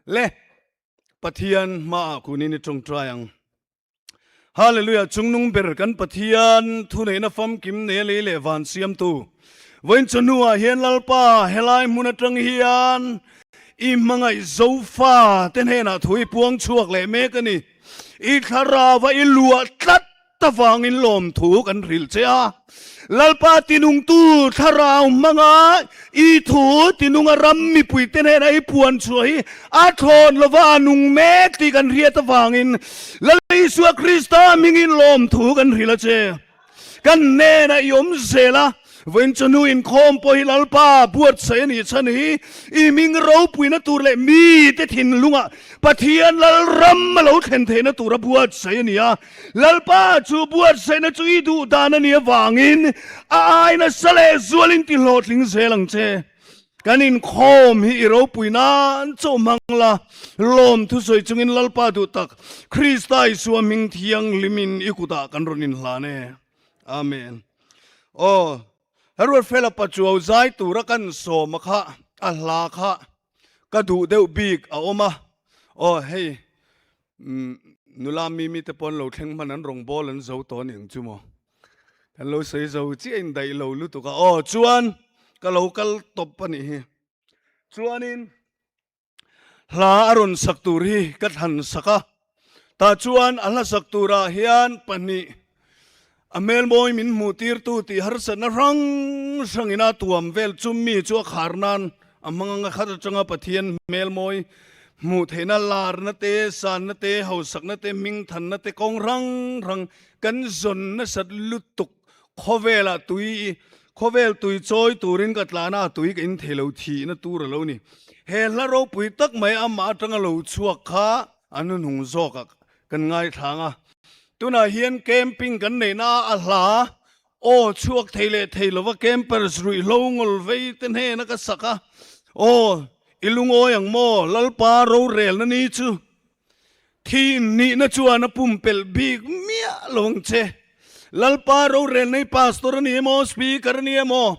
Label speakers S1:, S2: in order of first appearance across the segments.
S1: Le Pathian hmaah kunin i tawngtai ang. Hallelujah Chungnung ber kan Pathian thuneihna famkim nei a lei leh van siamtu vawiin chawhnuah hian Lalpa helai hmun atang hian i hmangaih zofa te hnenah thu i puang chhuak leh mek a ni. I thlarau a i luah tlat avangin lawmthu kan hrilh che a. Lalpa tinungtu thlarau hmanga i thu tinunga ram mipuite hnena i puan chhuah hi a thlawn lova a nung mek tih kan hriat avangin Lal Isua Krista hmingin lawmthu kan hrilh a che. Kan hnenah i awm zel a, vawiin chawhnu inkhawm pawh hi Lalpa buatsaih a nih chhan hi i hming ropuina tur leh mite thinlungah Pathian Lalram a lo thlen theihna tura buatsaih a ni a. Lalpa chu buatsaihna chu i duh dan a nih avangin a ai nasa leh zualin ti hlawhtling zel ang che. Kan inkhawm hi i ropui nan chauh hmang la, lawm thusawi chungin Lalpa duh tak Krista Isua hming thianghlimin i kutah kan rawn inhlan e. Amen. Aw, Ruatfela Pachuau zai tura kan sawm a kha, a hla kha ka duh deuh bik a awm a. Aw, hei Nula Mimi te pawh an lo thleng hman an rawngbâwl an zo tawh a ni ang chu maw? Kan lo sawi zo chiah in daih lo lutuk a. Aw chuan ka lo kal tawp a nih hi. Chuanin hla a rawn sak tur hi ka thlan sak a. Tah chuan a hla sak turah hian pahnih A hmelmawi min hmuhtirtu tih harsatna hrang hrangin a tuam vel chu mi chu a khar nan a hmang anga khat atanga Pathian hmelmawi hmuh theihna larna te, sanna te, hausakna te, hmingthanna te kawng hrang hrang kan zawn nasat lutuk khawvelah tui khawvel tui chawi turin ka tlan a, tui ka in thei lo thihna tur a lo ni. He hla ropui tak mai amah atanga lo chhuak kha a hnuhnung zawkah Kan ngaithlang a, tunah hian camping kan neihna a hla aw chhuak thei leh thei lova campers ruihhlo ngawl vei te hnena ka sak a, aw i lungawi ang maw Lalpa rorelna ni chu thi nihna chuan a pumpelh bik miah lo ang che. Lalpa rorelna hi pastor a ni emaw, speaker a ni emaw,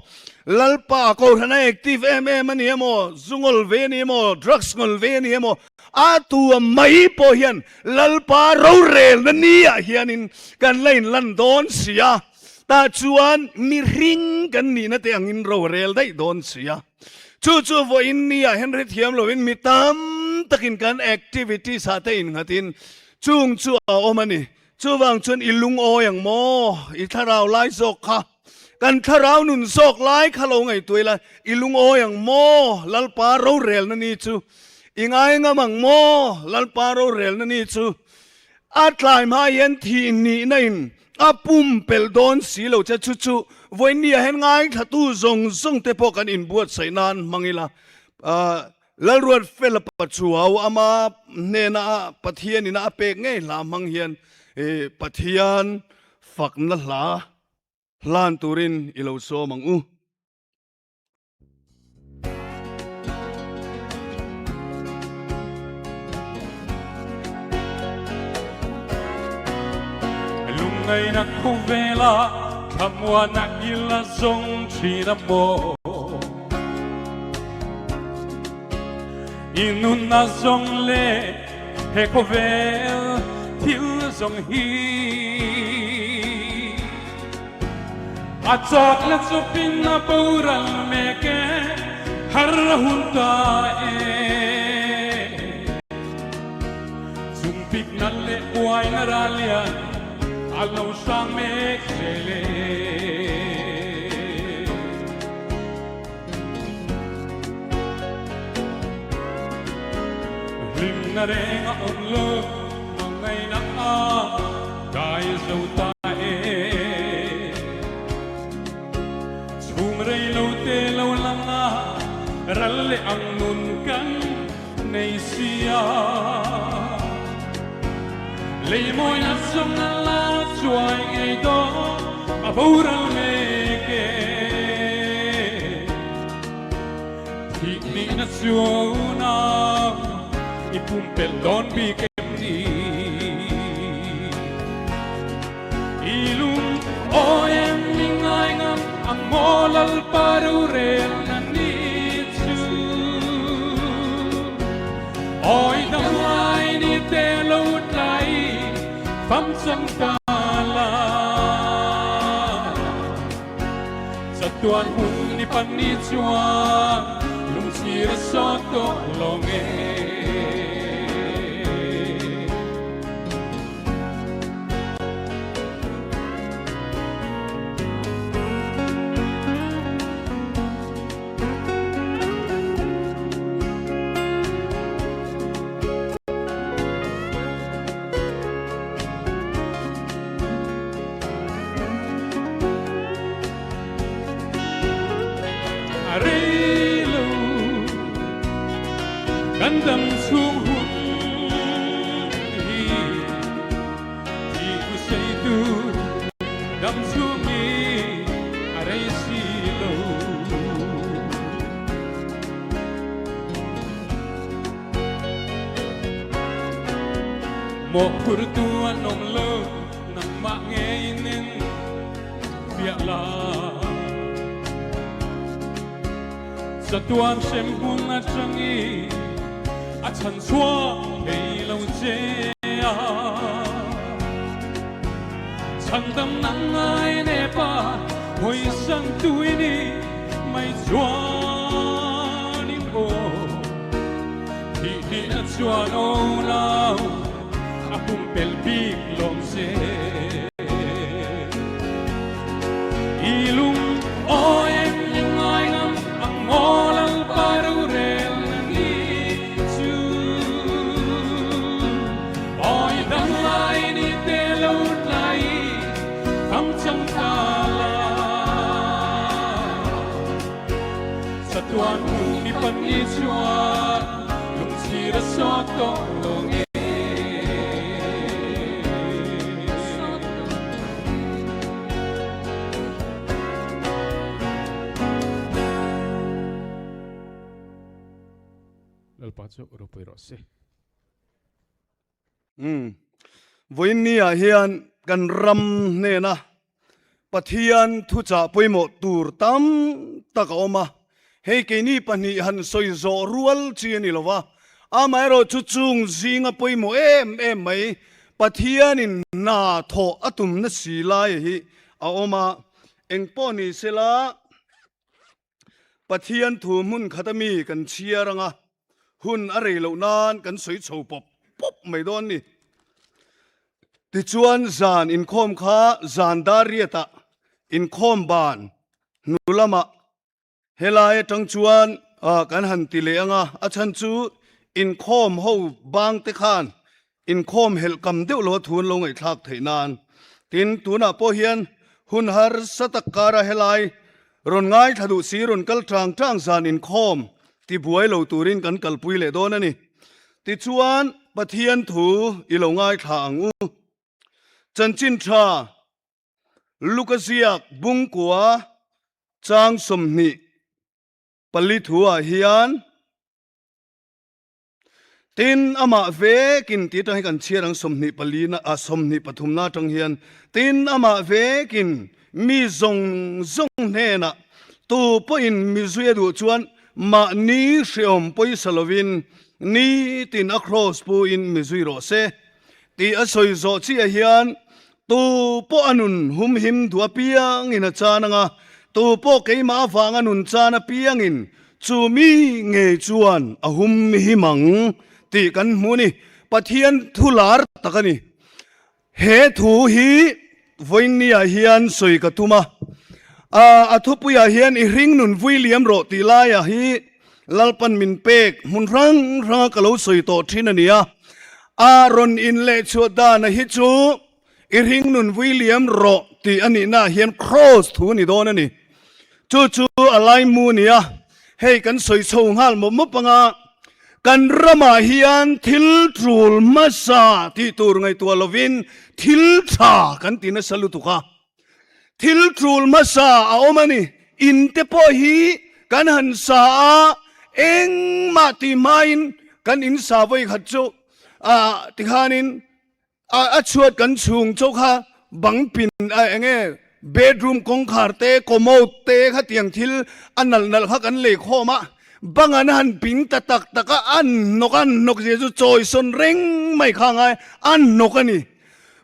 S1: Lalpa kohhrana active em em a ni emaw, zu ngawl ve a ni emaw, drugs ngawl ve a ni emaw, a tua mai pawh hian Lalpa rorelna ni ah hianin kan la inlan dawn si a, tah chuan mihring kan nihna te angin rorel daih dawn si a. Chu chu vawiin ni ah hian hrethiam lovin mi tam takin kan activities ah te innghatin chung chu a awm a ni. Chuvang chuan i lungawi ang maw? I thlarau lai zawk kha, kan thlarau nun zawk lai kha lo ngaihtuah ila, i lungawi ang maw? Lalpa rorelna ni chu i ngai ngam ang maw? Lalpa rorelna ni chu a tlai hma hian thih nihna in a pumpelh dawn si lo che. Chu chu vawinia hian ngaithlatu zawng zawng te pawh kan inbuatsaih nan hmang ila. Lalruat Fela Pachuau ama hnena Pathian ina a pek ngei hla hmang hian Pathian fakna hla hlan turin i lo sawm ang u.
S2: Lungngaihna khawvela thlamuana ila zawng thin a maw? I nunna zawng leh he khawvel thil zawng hi A chawk la chawpin a boral mek e, har a hun ta e. Chung pikna leh uaina ralian a lo hrang mek zel e. Hlimna reng a awm lo, hmangaihna a dai zo ta e. Chhung rei lo te lo lang a, ral leh ang nun kan nei sia. Lei mawina zawng a la chuai ngei dawn a boral mek e. Thih nihna chuan i pumpelh dawn bik em ni? I lung awi em i ngai ngam ang maw Lalpa rorelna ni chu? chang ta la. Chatuan hun ni pan ni chuan lungchhir a sawt tawh lawng e. A rei lo kan dam chhung hun hi thi ku sei tu dam chhung hi a rei si lo. Mawhphurtu an awm lo nangmah ngeiin in fiah la. Chatuan hremhmun atangin a chhan chhuak thei lo che a. Chhandam nang ngai nepa hawisan tui ni mai chuanin aw. Thih nih a chuan aw nau a pumpelh bik lawm che. I lung awi em em ngai ngam ang maw Lalpa rorel na ni chu. Awi dang lai ni te lo tlai kham chang ta la. Chatuan hun ni pan ni chuan lungchhir a sawt tawh lo nge. Lalpa chu ropui rawh se.
S1: Umm. Vawiin ah hian kan ram hnena Pathian thuchah pawimawh tur tam tak a awm a, hei keini pahnih han sawi zawh rual chi a ni lo va, amaherawh chu chung zinga pawimawh em em mai Pathianin hna thawh a tumna si lai hi a awm a, engpawh ni sela Pathian thu hmun khat ami kan chhiar anga hun a rei loh nan kan sawi chho pawp pawp mai dawn ni. Tichuan zan inkhawm kha zan dar riatah inkhawm ban hnu lamah helai atang chuan kan han ti leh anga a chhan chu inkhawm ho bang te khan Inkhawm helh kam deuh lo a thu an lo ngaihthlak theih nan. Tin, tunah pawh hian hun harsa tak kara helai rawn ngaithla duh si rawn kal tang tang zan inkhawm ti buai lo turin kan kalpui leh dawn a ni. Tichuan, Pathian thu i lo ngaithla ang u. Chanchin tha Luka ziak bungkua chang 24 thuah hian, Tin, amah vekin tih atang hi kan chhiar ang 24 na ah 23 na atang hian tin amah vekin mi zawng zawng hnenah tu pawhin mi zui a duh chuan mahni hreawm pawisa lovin nitin a kraws puin mi zui rawh se tih a sawi zawh chiah hian Tu pawh a nun humhim duh apiangin a chan ang a, tu pawh keimah avanga nun chan apiangin chu mi ngei chuan a humhim ang tih kan hmu a ni. Pathian thu lar tak a ni. He thu hi vawiinniah hian sawi ka tum a, a thupuiah hian i hring nun vui liam rawh tih laiah hi Lalpan min pek hmun hrang hranga ka lo sawi tawh thin a ni a. A rawn inlehchhuah dana hi chu i hringnun vui liam rawh tih a nihnaah hian kraws thu a ni dawn a ni. Chu chu a laimu a ni a, hei kan sawi chho nghal mawp mawp anga kan ramah hian thil tul hmasa tih tur ngaihtuah lovin thil tha kan ti nasa lutuk a. Thil tul hmasa a awm a ni. In te pawh hi kan han sa a, engmah tih hmain kan in sa vawi khat chu ah tikhanin a chhuat kan chhung chaw kha bang pin a eng nge bedroom kawngkhar te commode te kha tiang thil a nalh nalh kha kan lei khawm a, bang an han ping ta tak tak a, an hnawk an hnawk zia chu chawisawn reng mai kha a ngai, an hnawk a ni.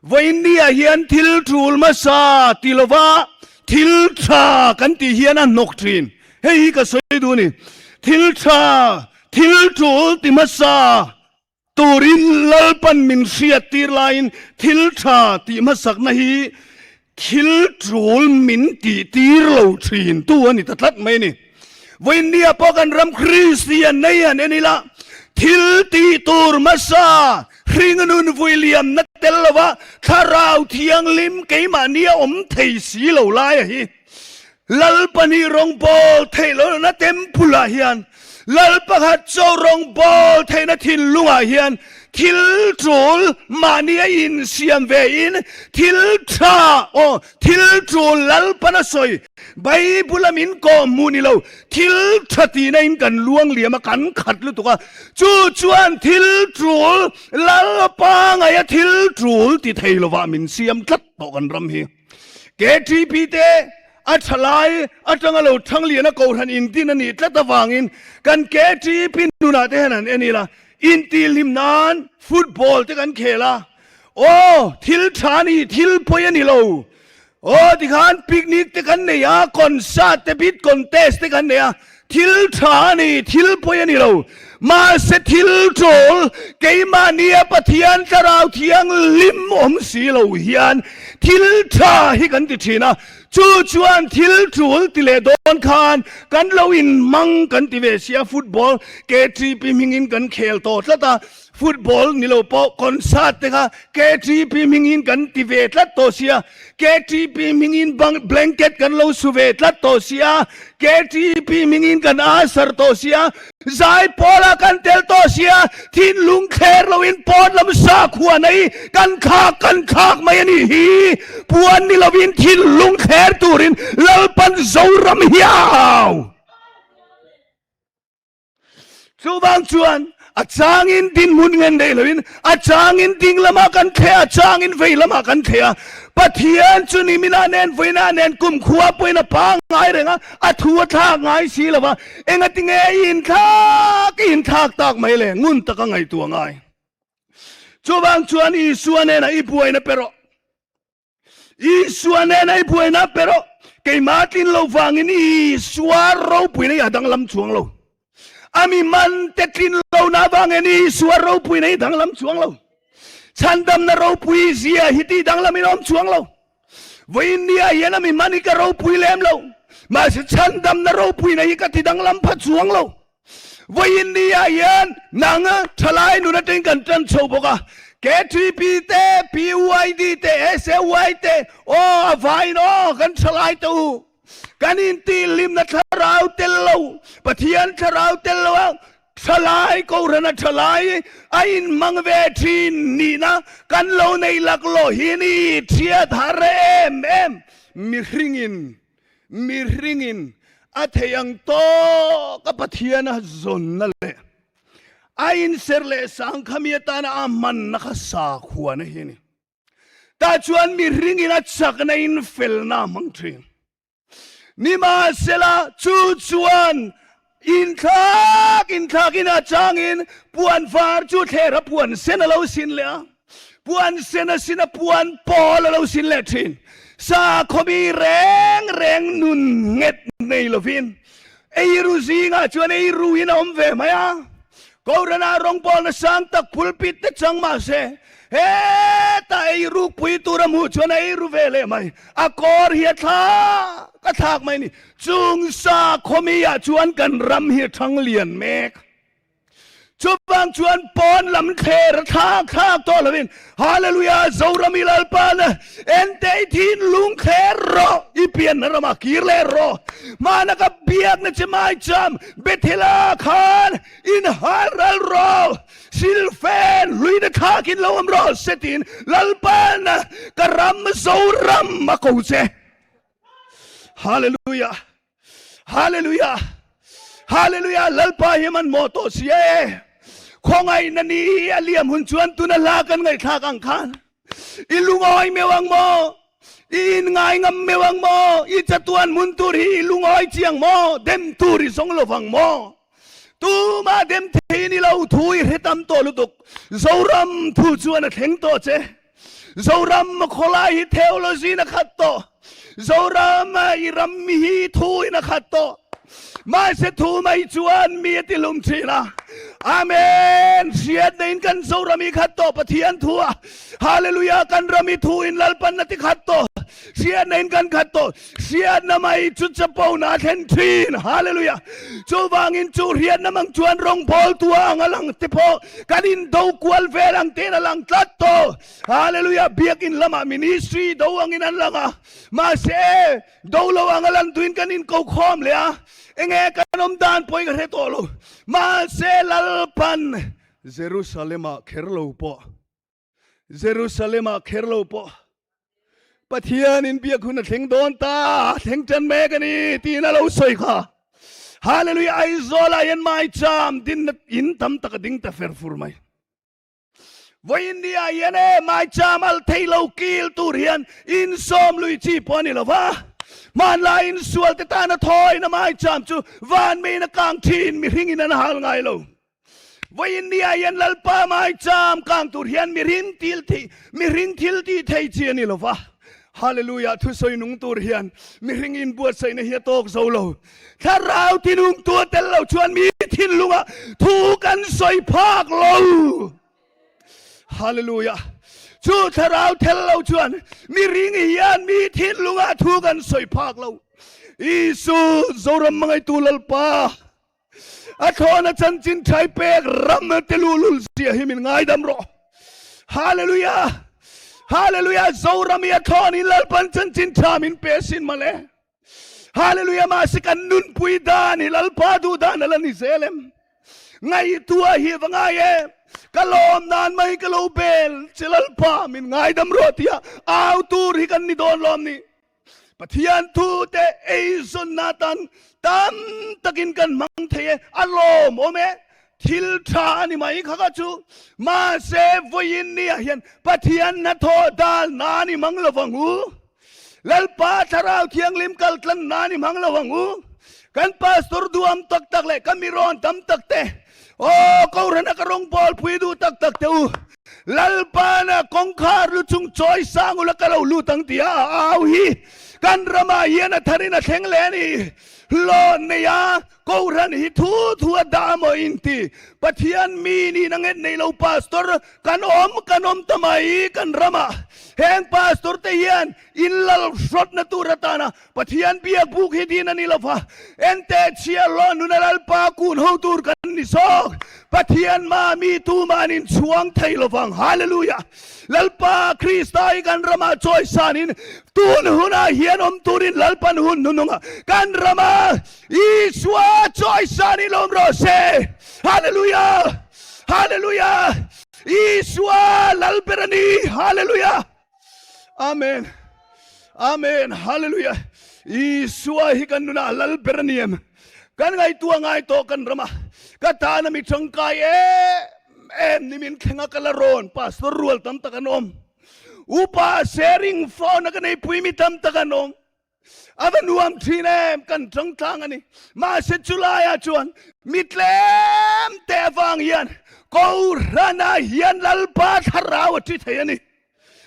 S1: Vawiinniah hian thil tul hmasa ti lova thil tha kan tih hian a hnawk thin. Hei hi ka sawi duh a ni. Thil tha, thil tul ti hmasa turin Lalpan min hriat tir laiin thil tha tih hmasakna hi thil tul min tih tir lo thin tu a ni ta tlat mai a ni. Vawiinniah pawh kan ram Kristian nei han en ila, thil tih tur hmasa hringnun vui liamna tel lova Thlarau Thianghlim keimahnia awm thei si lo laia hi Lalpa nih rawngbawl theih lohna temple ah hian Lal pakhat chaw rawngbawl theihna thinlungah hian thil tul mahni a insiam ve in thil tha aw thil tul Lalpan a sawi Bible a min kawh hmuh ni lo thil tha tihna in kan luang liam a kan khat lutuk a chu chuan thil tul Lalpa ngaia thil tul ti thei lovah min siam tlat tawh kan ram hi. KTP te a tha lai atanga lo thang lian a kohhran intin a nih tlat avangin kan KTP nunah te hian han en ila, intihhlim nan football te kan khel a, aw thil tha a ni, thil pawi a ni lo, aw tikhan picnic te kan nei a, concert te bid contest te kan nei a, Thil tha a ni, thil pawi a ni lo. Mahse thil tul, keimahnia Pathian Thlarau Thianghlim awm si lo hian thil tha hi kan ti thin a. Chu chuan thil tul ti leh dawn khan kan lo inhmang kan ti ve sia, football KTP hmingin kan khel tawh tlat a, football ni lo pawh concert te kha KTP hmingin kan ti ve tlat tawh sia. KTP hmingin blanket kan lo su ve tlat tawh sia, KTP hmingin kan answer tawh sia, zai pawlah kan tel tawh sia, thinlung thler loin pawn lam sakhua nei kan thlak kan thlak mai a nih hi. Puan ni lovin thinlung thler turin Lalpan Zoram hiau. Chuvang chuan a changin dinhmun ngen nei loin a changin ding lamah kan thle a, changin vei lamah kan thle a. Pathian chu niminah nen vawiinah nen kumkhua pawhin a pangngai reng a, a thu a thlak ngai si lo va. Engatinge i inthlak i inthlak tak mai le? Ngun taka ngaihtuah ngai. Chuvang chuan Isua nena i buaina pe rawh. Isua nena i buaina pe rawh. Keimah tlin lo vangin Isua ropuina i a danglam chuang lo. A mi man te tlin lohna avangin Isua ropuina i danglam chuang lo. Chhandamna ropui zia hi tih danglamin a awm chuang lo. Vawiin nia hian a mi man hi ka ropui lem lo. Mahse chhandamna ropuina hi ka ti danglam pha chuang lo. Vawiin ni ah hian nang thalai nun atangin kan tan chho bawk a, KTP te, PYD te, SAY te, aw a vaiin aw kan thalai te u, kan intihhlimna thlarau tel lo, Pathian thlarau tel lo a thalai Kohhran a thalai a inhmang ve thin nihna kan lo nei laklawh hi ni thiat har em em mihringin Mihringin a theih ang tawk a Pathian a zawnna leh a inser leh sang khami atana a hmanna kha sakhuana hi a ni. Tah chuan mihringin a chakna in felna a hmang thin. Nimahsela, chu chuan inthlak inthlakin a changin puan var chu thler a puan sen a lo sin leh a. Puan sen a sin a puan pawl a lo sin leh thin. Sakhawmi reng reng nun nghet nei lovin eiru zingah chuan eiru in a awm ve mai a. Kohhranah rawngbawlna sang tak pulpit te chang mah se hetah eiru pui tur a hmuh chuan a eiru ve leh mai. A kawr hi a thlak a thlak mai a ni. Chung sakhawmi ah chuan kan ram hi a thang lian mek. Chuvang chuan pawn lam thler a thlak thlak tawh lovin Hallelujah Zoram i Lalpan ente i thinlung thler rawh i pianna ramah kir leh rawh hmana ka biakna che maicham Bethela khan in hal ral rawh silfen hluina thlakin lo awm rawh setin Lalpan ka ram Zoram a ko che Hallelujah Hallelujah! Hallelujah! Lalpa hi man maw tawh si e. Khawngaihna ni a liam hun chuan tuna hla kan ngaihthlak ang khan i lungawi meu ang maw? I in ngai ngam meu ang maw? I chatuan hmun tur hi i lungawi chiang maw? Dem tur i zawng lovang maw? Tumah dem thei ni lo thu i hre tam tawh lutuk. Zoram thu chuan a thleng tawh che. Zoram khawlai hi theology in a khat tawh. Zoram i ram hi thu in a khat tawh. Mahse thu mai chuan mi a ti hlum thin a. Amen. Hriatna in kan Zoram hi khat tawh Pathian thu a. Hallelujah kan ram hi thu in Lalpan a ti khat tawh. Hriatna in kan khat tawh. Hriatna mai chu chapo na thlen thin. Hallelujah. Chuvangin chu hriatna mang chuan rawngbawltu a ang a lang te pawh kan indo kual vel ang tein a lang tlat tawh. Hallelujah. Biakin lamah ministry do angin an lang a. Mahse do lo ang a lan tuin kan inko khawm leh a. Enge kan awm dan pawhin ka hre tawh lo. Mahse Lalpan Jerusalem-ah kher lo pawh Jerusalem-ah kher lo pawh Pathianin biak hun a thleng dawn ta, thleng tan mek a ni tiin a lo sawi kha. Hallelujah! Aizawlah hian maicham dinna in tam tak a ding ta fer fur mai. Vawiin ni ah hian e maicham al thei lo kil tur hian insawm lui chi pawh a ni lo va. Hmanlai insual te tana thawina maicham chu van meiin a kang thin, mihringin an hal ngai lo. Vawiin ni ah hian Lalpa maicham kang tur hian mihring til thih, mihring thil tih thei chi a ni lo va. Hallelujah, thusawi nung tur hian mihring inbuatsaihna hi a tawk zo lo. Thlarau tinungtu a tel lo chuan mi thinlungah thu kan sawi phak lo. Hallelujah. Chu thlarau tel lo chuan mihring hian mi thinlungah thu kan sawi phak lo. Isu Zoram hmangaitu Lalpa. A thlawna chanchin thai pek ram te luhlul zia hi min ngaidam rawh. Hallelujah! Hallelujah! Zoram hi a thlawn in Lalpan chanchin tha min pe sin male. Hallelujah! Mahse kan nunpui dan hi Lalpa duh dan ala ni zel em? Ngaihtuah hi va ngai em? Ka lawm nan mai ka lo bel che Lalpa min ngaidam rawh tia au tur hi kan ni dawn lawm ni. Pathian thu te eizawnna atan tam takin kan hmang thei e, a lawmawm e, thil tha a ni mai kha kha chu. Mahse vawiin ni ah hian Pathian hnathawh dal na a ni mang lo vang u. Lalpa Thlarau Thianghlim kal tlan na a ni mang lo vang u. Kan pastor duham tak tak leh ka mirawn tam tak te, aw Kohhran a ka rawngbawl pui duh tak tak te u, Lalpana kawngkhar lu chung chawi sang ula ka lo lut ang tia a au hi kan ramah hian a tharin a thleng leh a ni. Hlawn nei a Kohhran hi thu thu a dah maw in ti. Pathian mi niin a nget nei lo pastor kan awm kan awm ta mai kan ramah. Heng pastor te hian in lal hrawtna tur atana Pathian biak buk hi din a ni lo va, ente chhia hlawh nuna Lalpa kun ho tur kan ni zawk. Pathian mah mi tumah an inchhuang thei lo vang. Hallelujah! Lalpa Krista hi kan ramah chawisanin tun hunah hian awm turin Lalpan hun hnununga kan rama Isua chawisanin awm rawh se. Hallelujah! Hallelujah! Isua Lalber a ni. Hallelujah! Amen. Amen. Hallelujah. Isua hi kan nuna lal ber a ni em? Kan ngaihtuah ngai tawh kan rama. Ka tana mi tangkai em em ni min thlenga ka la rawn pastor rual tam tak an awm. Upa sharing phone a ka nei pui mi tam tak an awm. A va nuam thin em, kan tang tlang a ni. Mahse chulaiah chuan mi tlem te avang hian Kohhranah hian Lalpa thlarau a thi thei a ni.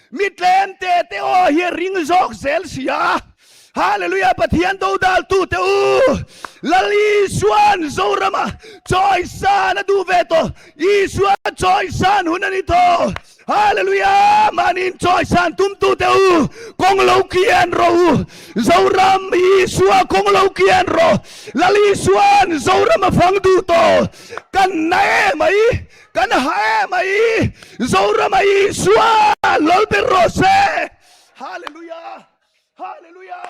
S1: Mi tlem te te aw hi a ring zawk zel si a. Hallelujah Pathian dodal tu te u Lal Isuan Zorama chawisan a duh ve tawh. Isua chawisan hun a ni tawh. Hallelujah! Mahni in chawisan tum tu te u, kawng lo kian rawh u. Zoram Isua kawng lo kian rawh. Lal Isuan Zoram a fang duh tawh. Kan na em mai, kan ha em mai. Zoram a Isua lawlh ber rawh se. Hallelujah! Hallelujah!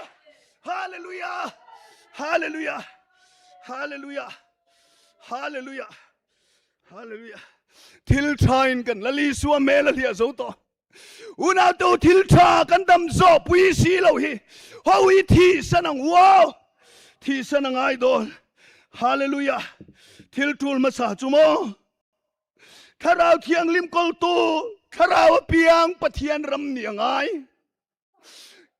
S1: Hallelujah! Hallelujah! Hallelujah! Hallelujah! Hallelujah. Thil tha in kan Lal Isua hmel a hliah zo tawh. Unau thil tha kan dam zawh pui si lo hi. Ho hi thi san ang uau. Thi san a ngai dawn. Hallelujah. Thil tul hmasa chu maw. Thlarau thianghlim kawltu thlarau a piang Pathian ram ni a ngai.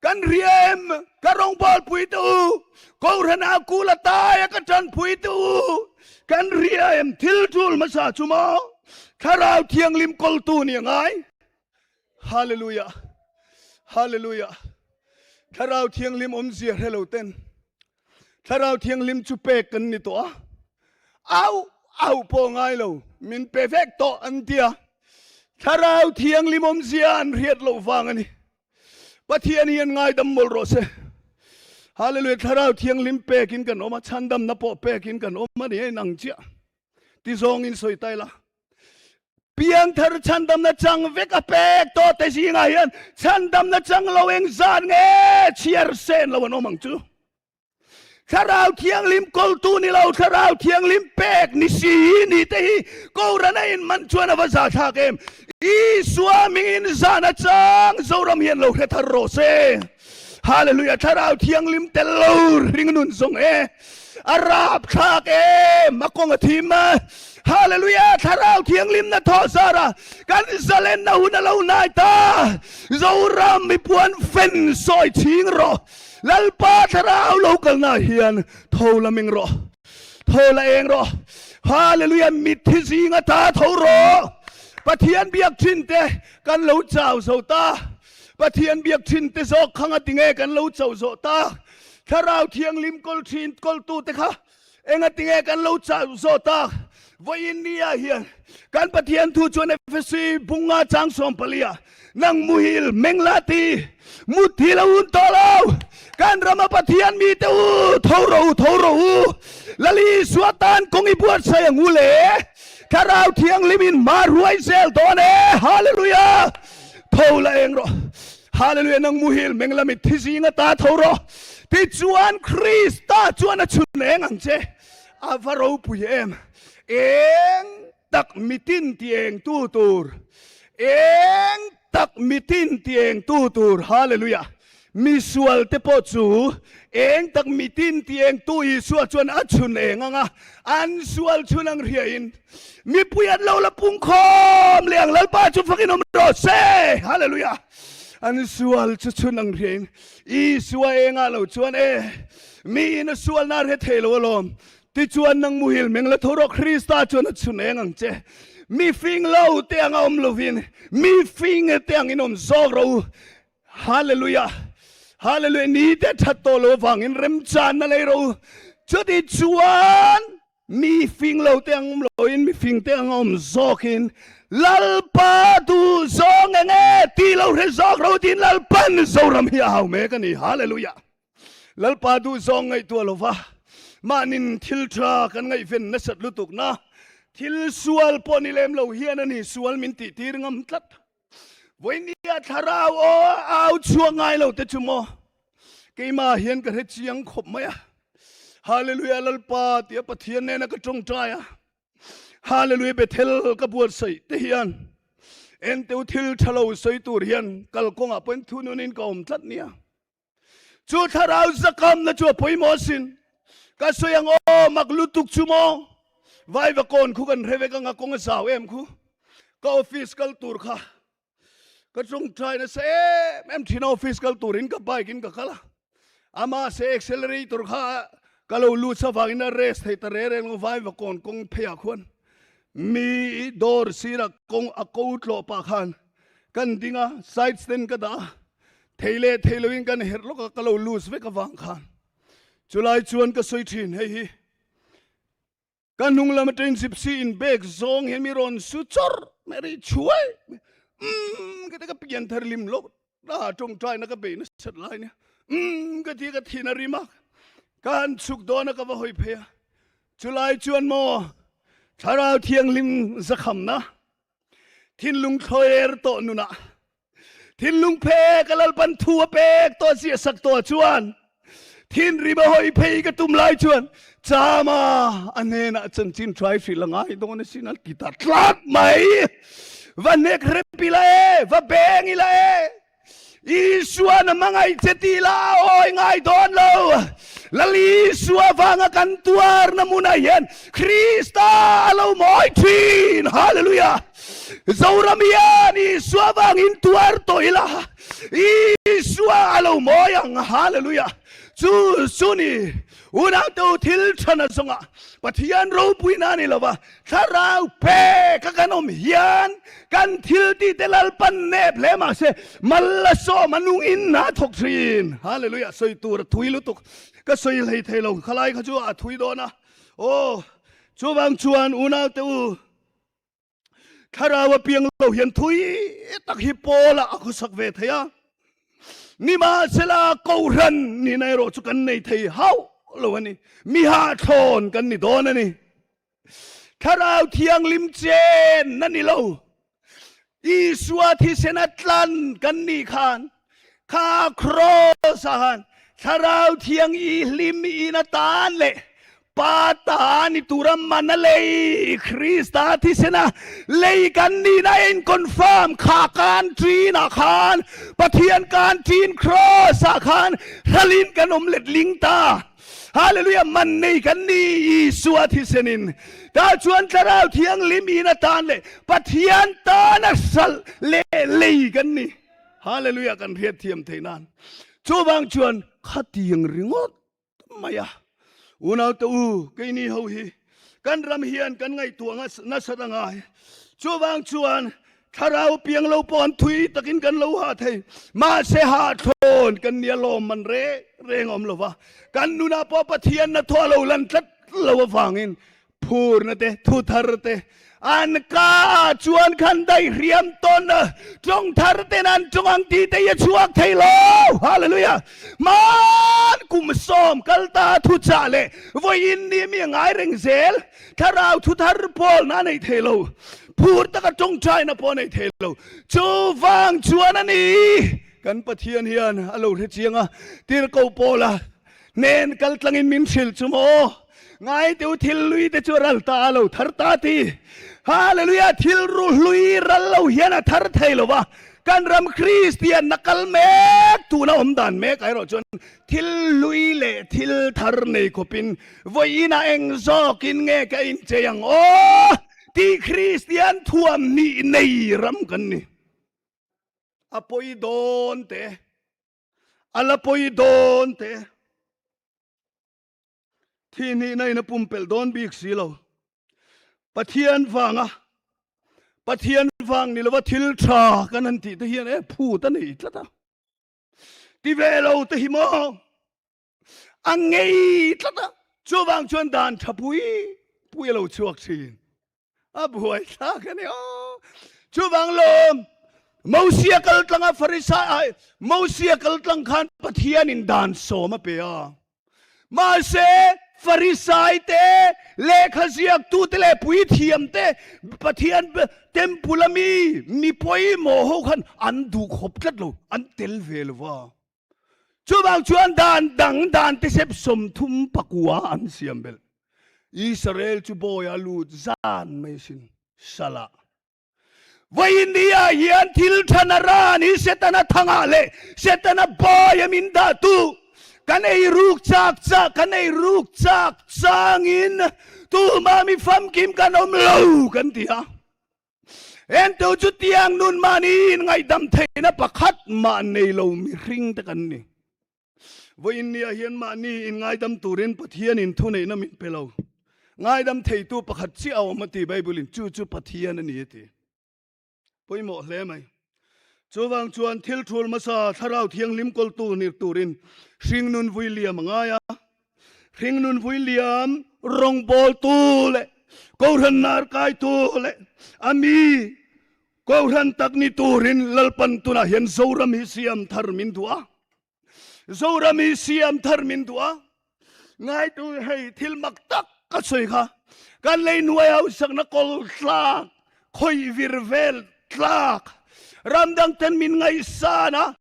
S1: Kan riam ka rawngbawl pui te u, Kohhran ah kul a tai a ka tan pui te u, kan riam thil tul hmasa chu maw Thlarau Thianghlim kawltu ni a ngai. Hallelujah! Hallelujah! Thlarau Thianghlim awmzia hre lo ten Thlarau Thianghlim chu pek kan ni tawh a, au au pawh ngai lo, min pe vek tawh an ti a. Thlarau Thianghlim awmzia an hriat loh vang a ni. Pathian hian ngaidam mawlh rawh se. Hallelujah! Thlarau Thianghlim pekin kan awm a, chhandamna pawh pekin kan awm a ni a inang chiah. Ti zawngin sawi ta ila. Piangthar chhandamna chang vek a pek tawh te zingah hian chhandamna chang lo eng zan nge chhiar sen lo an awm ang chu. Thlarau Thianghlim kawltu ni lo, Thlarau Thianghlim pek ni si ni te hi Kohhran a inman chuan a va zahthlak em. Isua mingin zan a chang Zoram hian lo hre thar rawh se. Hallelujah Thlarau Thianghlim tel lo ring nun zawng e. A rap thlak em a kawng a thim a. Hallelujah Thlarau Thianghlim na thaw zara kan zalen na hun a lo nai ta. Zoram mipuan fen sawi chhing rawh. Lalpa Thlarau lo kalna hian tho la ming rawh. Tho la eng rawh. Hallelujah mitthi zinga ta tho rawh. Pathian biak thin te kan lo chau zo ta. Pathian biak thin te zawk kha nga tinge kan lo chauh zawh tak? Thlarau Thianghlim kawl thin kawltu te kha enga tinge kan lo chauh zawh tak? Vawiin ni ah hian kan Pathian thu chuan Efesi bunga chang 14 ah nang muhil mengla ti muthi lo hun tawh lo kan rama Pathian mi te u tho rawh u tho rawh u Lal Isua tan kawng i buatsaih ang u le Thlarau Thianghlim in hma ruai zel dawn e Hallelujah! Tho la eng rawh. Hallelujah nang muhil meng la mitthi zing ata tho rawh. Tichuan Krista chuan a chhun eng ang che. A va ropui em. Eng tak mitin ti eng tu tur. Eng tak mitin ti eng tu tur. Hallelujah. Misual te pawh chu eng tak mitin ti eng tu Isua chuan a chhun eng ang a, an sual chhun ang hriain mipui an lo la pung khawm leh ang Lalpa chu fakin awm rawh se. Hallelujah! An sual chu chhun ang hriain Isua engah lo chuan e, miin a sualna a hre thei lo alawm. Tichuan nang muhil meng la tho rawh Krista chuan a chhun eng ang che. Mi fing lo te anga awm lovin mi fing te angin awm zawk rawh u. Hallelujah! Hallelujah! Ni te that tawh lo avangin remchan na lei ro. Chuti chuan mi fing lo te ang awm loin mi fing te ang awm zawkin Lalpa duh zawng eng e ti lo hre zawk ro tiin Lalpan Zoram hi a hau mek a ni. Hallelujah! Lalpa duh zawng ngaihtuah lova mahnin thil tha kan ngaihven nasat lutuk na thil sual pawh ni lem lo hian a ni sual min tih tir ngam tlat. Vawinia thlarau aw au chhuak ngai lo te chu maw keimah hian ka hre chiang khawp mai a. Hallelujah Lalpa tia Pathian nena ka tawngtai a. Hallelujah Bethel ka buatsaih te hian enteu thil tha lo sawi tur hian kalkawngah pawhin thununin ka awm tlat nia. Chu thlarau zakamna chu a pawimawh asin. Ka sawi ang aw, mak lutuk chu maw? Vaiva kawn khu kan hre vek ang a, kawng a zau em khu. Ka office kal tur kha ka tawngtai nasa em em thin a, office kal turin ka bike in ka kal a. Ama se accelerator kha ka lo lut sa vangin a race thei ta reng reng lo, vaiva kawn kawng pheiah khuan mi dawr sirah kawng a ko tlawh pah khan kan ding a, side stand ka dah a. Thei leh thei loin kan herh lawk a, ka lo lose vek avang khan chulai chuan ka sawi thin hei hi ka hnung lam atangin gypsy in bag zawng hian mi rawn su chawr mai ri chhuai umm ka ti ka pian thar lim lawk a tawngtai na ka bei nasat lai nia umm ka ti ka thin a rim a ka han chhuk dawn a ka va hawi phei a chulai chuan maw thlarau thianghlim zakhamna thinlung thlawer tawh nunah Thinlung phe ka Lalpan thu a pek tawh ziah sak tawh chuan thinrim a hawi phei ka tum lai chuan Chama a hnenah chanchin try hrilh a ngai dawn asin a ti ta tlat mai. Va hnek rep ila e, va beng ila e, Isuan a hmangaih che tih lah a awi ngai dawn lo. Lal Isua vanga kan tuarna hmunah hian Krista a lo mawi thin. Hallelujah! Zoram hian Isua vangin tuar tawh ila, Isua a lo mawi ang. Hallelujah! Chu chu ni. Unaute u thil than a zawnga Pathian ropuina a ni lova, thlarau pek a kan awm hian kan thil tih te Lalpan nep hle mahse mal a sawm a nungin a thawk thin. Hallelujah sawi tur a thui lutuk ka sawi hlei thei lo khalai kha chu a thui dawn a. Aw chuvang chuan unaute u Thlarau a piang lo hian thui tak hi Paula a khawsak ve thei a. Nimahsela Kohhran nihna erawh chu kan nei thei hauh lo a ni. Mi hahthlawn kan ni dawn a ni. Thlarau Thianghlim chen a ni lo. Isua thisen a tlan kan nih khan kha kraws ah khan Thlarau Thiang i hlim in atan leh Pa ta ni tura man a lei Krista thisena lei kan nihna a in confirm kha kan ṭin ah khan Pathian kan ṭin cross ah khan ralin kan awm letling ta. Hallelujah man nei kan ni Isua thisen in tah chuan Thlarau Thianghlim in atan leh Pathian tana hralh leh lei kan ni. Hallelujah kan hriat thiam theih nan chuvang chuan khatiang ringawt mai a. Unaute u, keini ho hi kan ram hian kan ngaihtuah nasat a ngai. Chuvang chuan thlarau piang lo pawh an thui takin kan lo hah thei. Mahse hahthlawn kan nia lawm man reng reng awm lo va. Kan nunah pawh Pathian hnathawh a lo lan tlat lo avangin Phurna te, thu thar te, an ka chuan khan daih hriam tawn a, tawng thar ten an tawng ang tih te hi a chhuak thei lo. Hallelujah! Hman kum sawm kal ta thu chah leh vawiin ni mi a ngai reng zel. Thlarau thu thar pawlna a nei thei lo. Phur taka tawngtaina pawh a nei thei lo. Chuvang chuan a ni, kan Pathian hian a lo hre chiang a, tirhkoh Paula Hnen kal tlangin min hrilh chu maw? Ngai teu thil lui te chu a ral ta a lo thar ta ti. Hallelujah thil ru hlui ral lo hian a thar thei lo va. Kan ram Kristian na kal mek tuna awm dan mek ah erawh chuan thil hlui leh thil thar nei khawpin vawiinah eng zawkin nge ka inchei ang aw tih Kristian thuam nih nei ram kan ni. A pawi dawn te. A la pawi dawn te. Thi hnihna in a pumpelh dawn bik si lo. Pathian vanga Pathian vang ni lova thil tha kan han tih te hian e phut a nei tlat a. Ti ve lo te hi maw a ngei tlat a. Chuvang chuan dan tha pui pui a lo chhuak thin. A buai thlak a ni aw. Chuvang lawm Mosia kal tlanga Farisai Mosia kal tlang khan Pathianin dan sawm a pe a. Mahse Farisai te lehkha ziaktu te leh puithiam te Pathian temple a mi mi pawimawh ho khan an duh khawp tlat lo, an tel ve lo va. Chuvang chuan dan dang dan te sep 39 an siam belh. Israel chu bawi a lut zan mai sin salah. Vawiin ni ah hian thil than a ran hi Setana thangah leh Setana bawi a min dah tu kan ei ruk chak chak kan ei ruk chak changin tumah mi famkim kan awm lo kan ti a. Entu chu tiang nun mahni in ngaihdam theihna pakhat mah nei lo mihring te kan ni. Vawiin nia hian mahni in ngaidam turin Pathian in thuneihna min pe lo. Ngaidam theitu pakhat chiah a awm a ti Bible in chu chu Pathian a ni a ti. Pawimawh hle mai. Chuvang chuan thil thul hmasa Thlarau Thianghlim kawltu ni turin hringnun vui liam a ngai a. Hringnun vui liam rawngbawltu leh Kohhran nar kaitu leh a mi Kohhran tak ni turin Lalpan tunah hian Zoram hi siam thar min duh a. Zoram hi siam thar min duh a. Ngaitu hei thil mak tak ka sawi kha. Kan lei hnuai hausakna kawl tlak, khawih vir vel tlak, ramdang ten min ngaihsan a,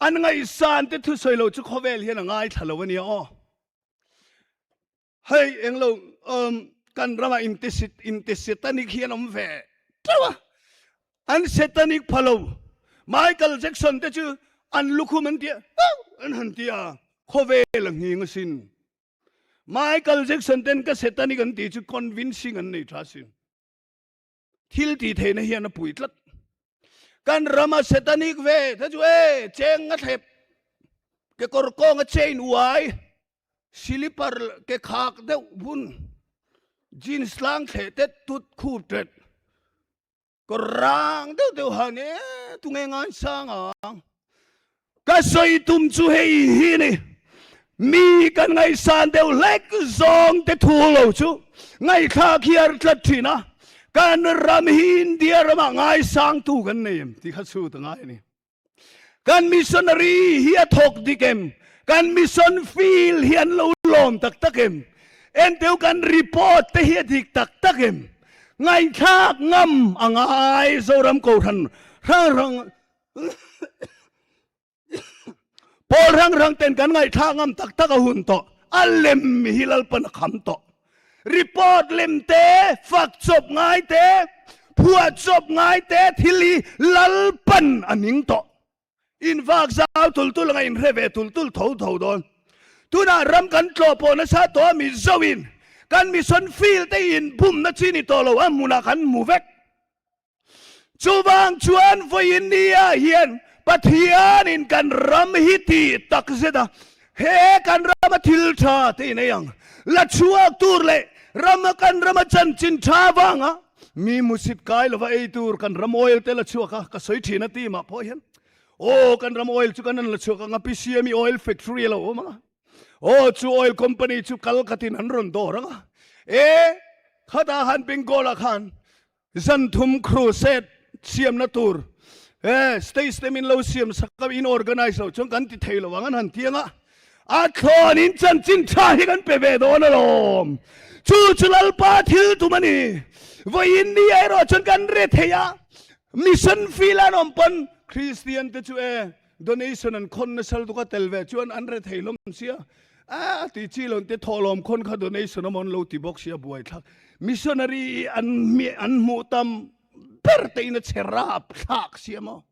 S1: an ngaihsan te thusawi lo chu khawvel hian a ngaithla lo a nia aw. Hei englo um, kan ramah inti inti satanic hi an awm ve teuh a, an satanic pha lo. Michael Jackson te chu an lukhum an tia an han tia khawvel a nghing asin. Michael Jackson ten ka satanic an tih chu convincing an nei tha asin. Thil tih theihna hian a pui tlat. Kan rama satanic ve te chu e cheng a thlep kekawr kawnga chain uai. Silipar ke khak deuh bun, jeans tlang thleh tet tut khup tet, kawr rang deuh deuh han e tunge ngaisang ang. Ka sawi tum chu hei hi ni, mi kan ngaihsan deuh hlek zawng te thu lo chu ngaihthlak hi a tlat thin a, kan ram hi India ramah ngaisangtu kan nei em tih kha chhut a ngai a ni. Kan missionary hi a thawk dik em? Kan mission field hi an lo lawm tak tak em? Enteu kan report te hi a dik tak tak em? Ngaihthlak ngam a ngai Zoram Kohhran hrang hrang pawl hrang hrang ten kan ngaihthlak ngam tak tak a hun tawh. A lem hi Lalpan a kham tawh. Report lem te, fak chawp ngai te, phuah chawp ngai te thil hi Lalpan a ning tawh. In vak zau tul tul anga in hre ve tul tul tho tho dawn. Tunah ram kan tlawh pawh nasa tawh a Mizo in kan mission field te in bumna chi ni tawh lo a hmunah kan hmu vek. Chuvang chuan vawiin nia hian Pathianin kan ram hi tih tak zet a, he kan rama thil tha te in ei ang, la chhuak tur leh rama kan rama chanchin tha vanga mi musit kai lova ei tur kan ram oil te la chhuak a, ka sawi thin a ti mah pawh hian aw kan ram oil chu kan an la chhuak ang a, PCME oil factory a lo awm ang a, aw chu oil company chu kal khatin an rawn dawr ang a, e khatah khan Bengal ah khan Zan thum crusade siamna tur e stage te min lo siam sak a, in organize lo chuan kan ti thei lo ang an han ti anga, a thlawn in chanchin tha hi kan pe ve dawn alawm. Chu chu Lalpa thil tum a ni. Vawiin ni erawh chuan kan re thei a, mission field an awm pawn Kristian te chu e Donation an khawn nasa lutuk a tel ve chuan an re thei hlawm sia. A ti chi lo te thawhlawm khawn kha donation awm an lo ti bawk sia buai thlak. Missionary an an hmuh tam ber te in a che rap thlak sia maw.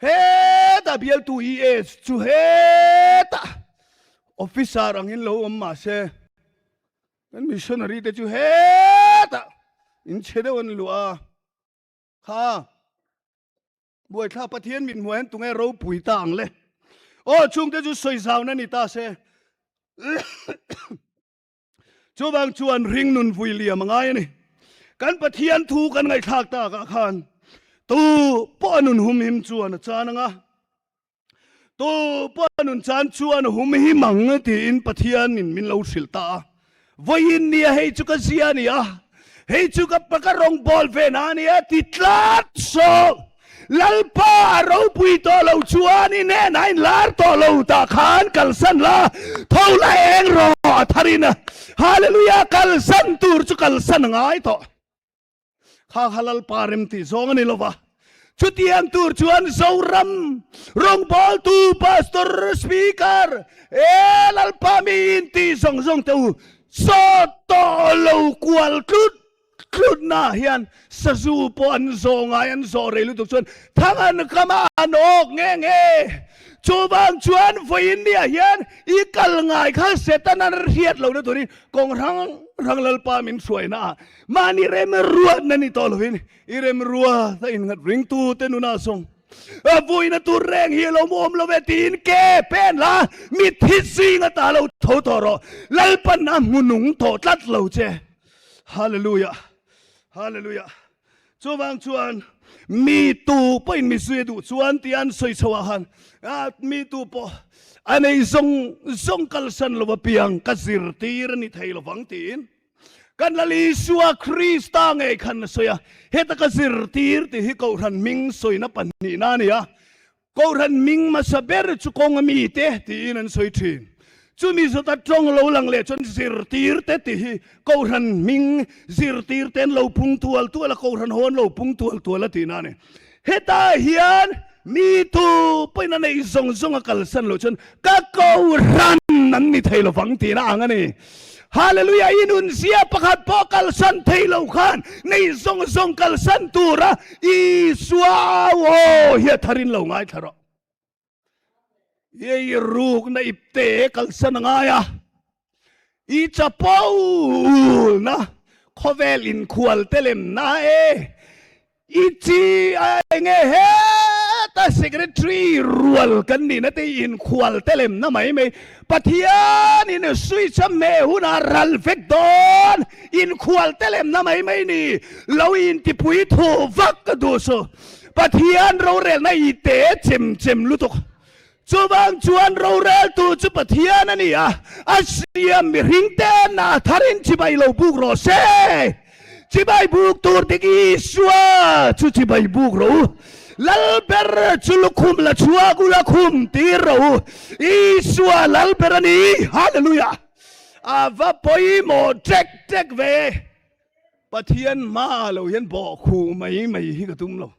S1: Heta bialtu EA chu heta officer angin lo awm mahse kan missionary te chu heta in che deuh an luah a kha. Buaithla Pathian mit hmuh hian tunge ropui ta ang le? Aw, chungte chu sawi zauna ni ta se. Chuvang chuan ring nun vui liam a ngai a ni. Kan Pathian thu kan ngaihthlak takah khan tu pawh a nun humhim chuan a chan ang a. Tu pawh nun chan chuan hum hi mang tiin Pathianin min lo hrilh ta a. Vawiin nia hei chu ka zia a ni a, hei chu ka ka rawngbawl ve na a ni a ti tlat saw. Lalpa a ropui tawh lo chuan i hnenah in lar tawh lo tah khan kalsan la, tho la eng rawh a tharin. Hallelujah kalsan tur chu kalsan a ngai tawh. Kha kha Lalpa rem tih zawng a ni lova. Chutiang tur chuan Zoram rawngbawltu Pastor, Speaker, e Lalpa mi in tih zawng zawng te u sawt tawh lo kual tlut tlut na hian sazu pawh an zawh ngai an zawh rei lutuk chuan thang an kam a an awk nge nge. Chuvang chuan vawiin ni ah hian i kal ngai kha Satan an hriat lohna turin kawng hrang hrang Lalpa min hruaina ah Mahni remruatna ni tawh lovin i remruat a innghat ringtute nunah zawng a vuina tur reng hi a lo awm lo ve tiin ke pen la mitthi zing ata lo tho tawh rawh. Lalpan a hmu nung tawh tlat lo che. Hallelujah! Hallelujah! Chuvang chuan mi tu pawhin mi zui a duh chuan tia an sawi chho ah khan mi tu pawh a nei zawng zawng kalsan lo apiang ka zirtir a ni thei lovang tiin Kan Lal Isua Krista ngei khan a sawi a, heta ka zirtir tih hi Kohhran hming sawina pahnihna a ni a, Kohhran hming hmasa ber chu kawnga mite tiin an sawi thin. Chumi zawta tawng lo lang leh chuan zirtirte tih hi Kohhran hming zirtirte an lo pung tual tual a, Kohhran ho an lo pung tual tual a tihna a ni. Hetah hian mi tu pawhin a neih zawng zawng a kalsan loh chuan ka kohhran an ni thei lovang tihna ang a ni. Hallelujah! I nunzia pakhat pawh kalsan thei lo khan neih zawng zawng kalsan tura Isua aw hi a tharin lo ngaithla rawh. I rukna ipte kalsan a ngai a, i chapo na khawvel inkhual te lem na e, i chi a enge heta secretary rual kan nihna te inkhual te lem na mai mai. Pathianin switch a hmeh hunah ral vek dawn inkhual te lemna mai mai ni lo intipui thu vak ka duh suh. Pathian rorelna i te chem chem lutuk. Chuvang chuan roreltu chu Pathian a ni a, a siam mihring te na tharin chibai lo buk rawh se. Chibai buk tur dik Isua chu chibai buk rawh u. Lal ber chu lukhum la chhuak u la khum tir rawh u. Isua lal ber a ni. Hallelujah! A va pawimawh ṭek ṭek ve. Pathian hma lo hian bawh khuh mai mai hi ka tum lo.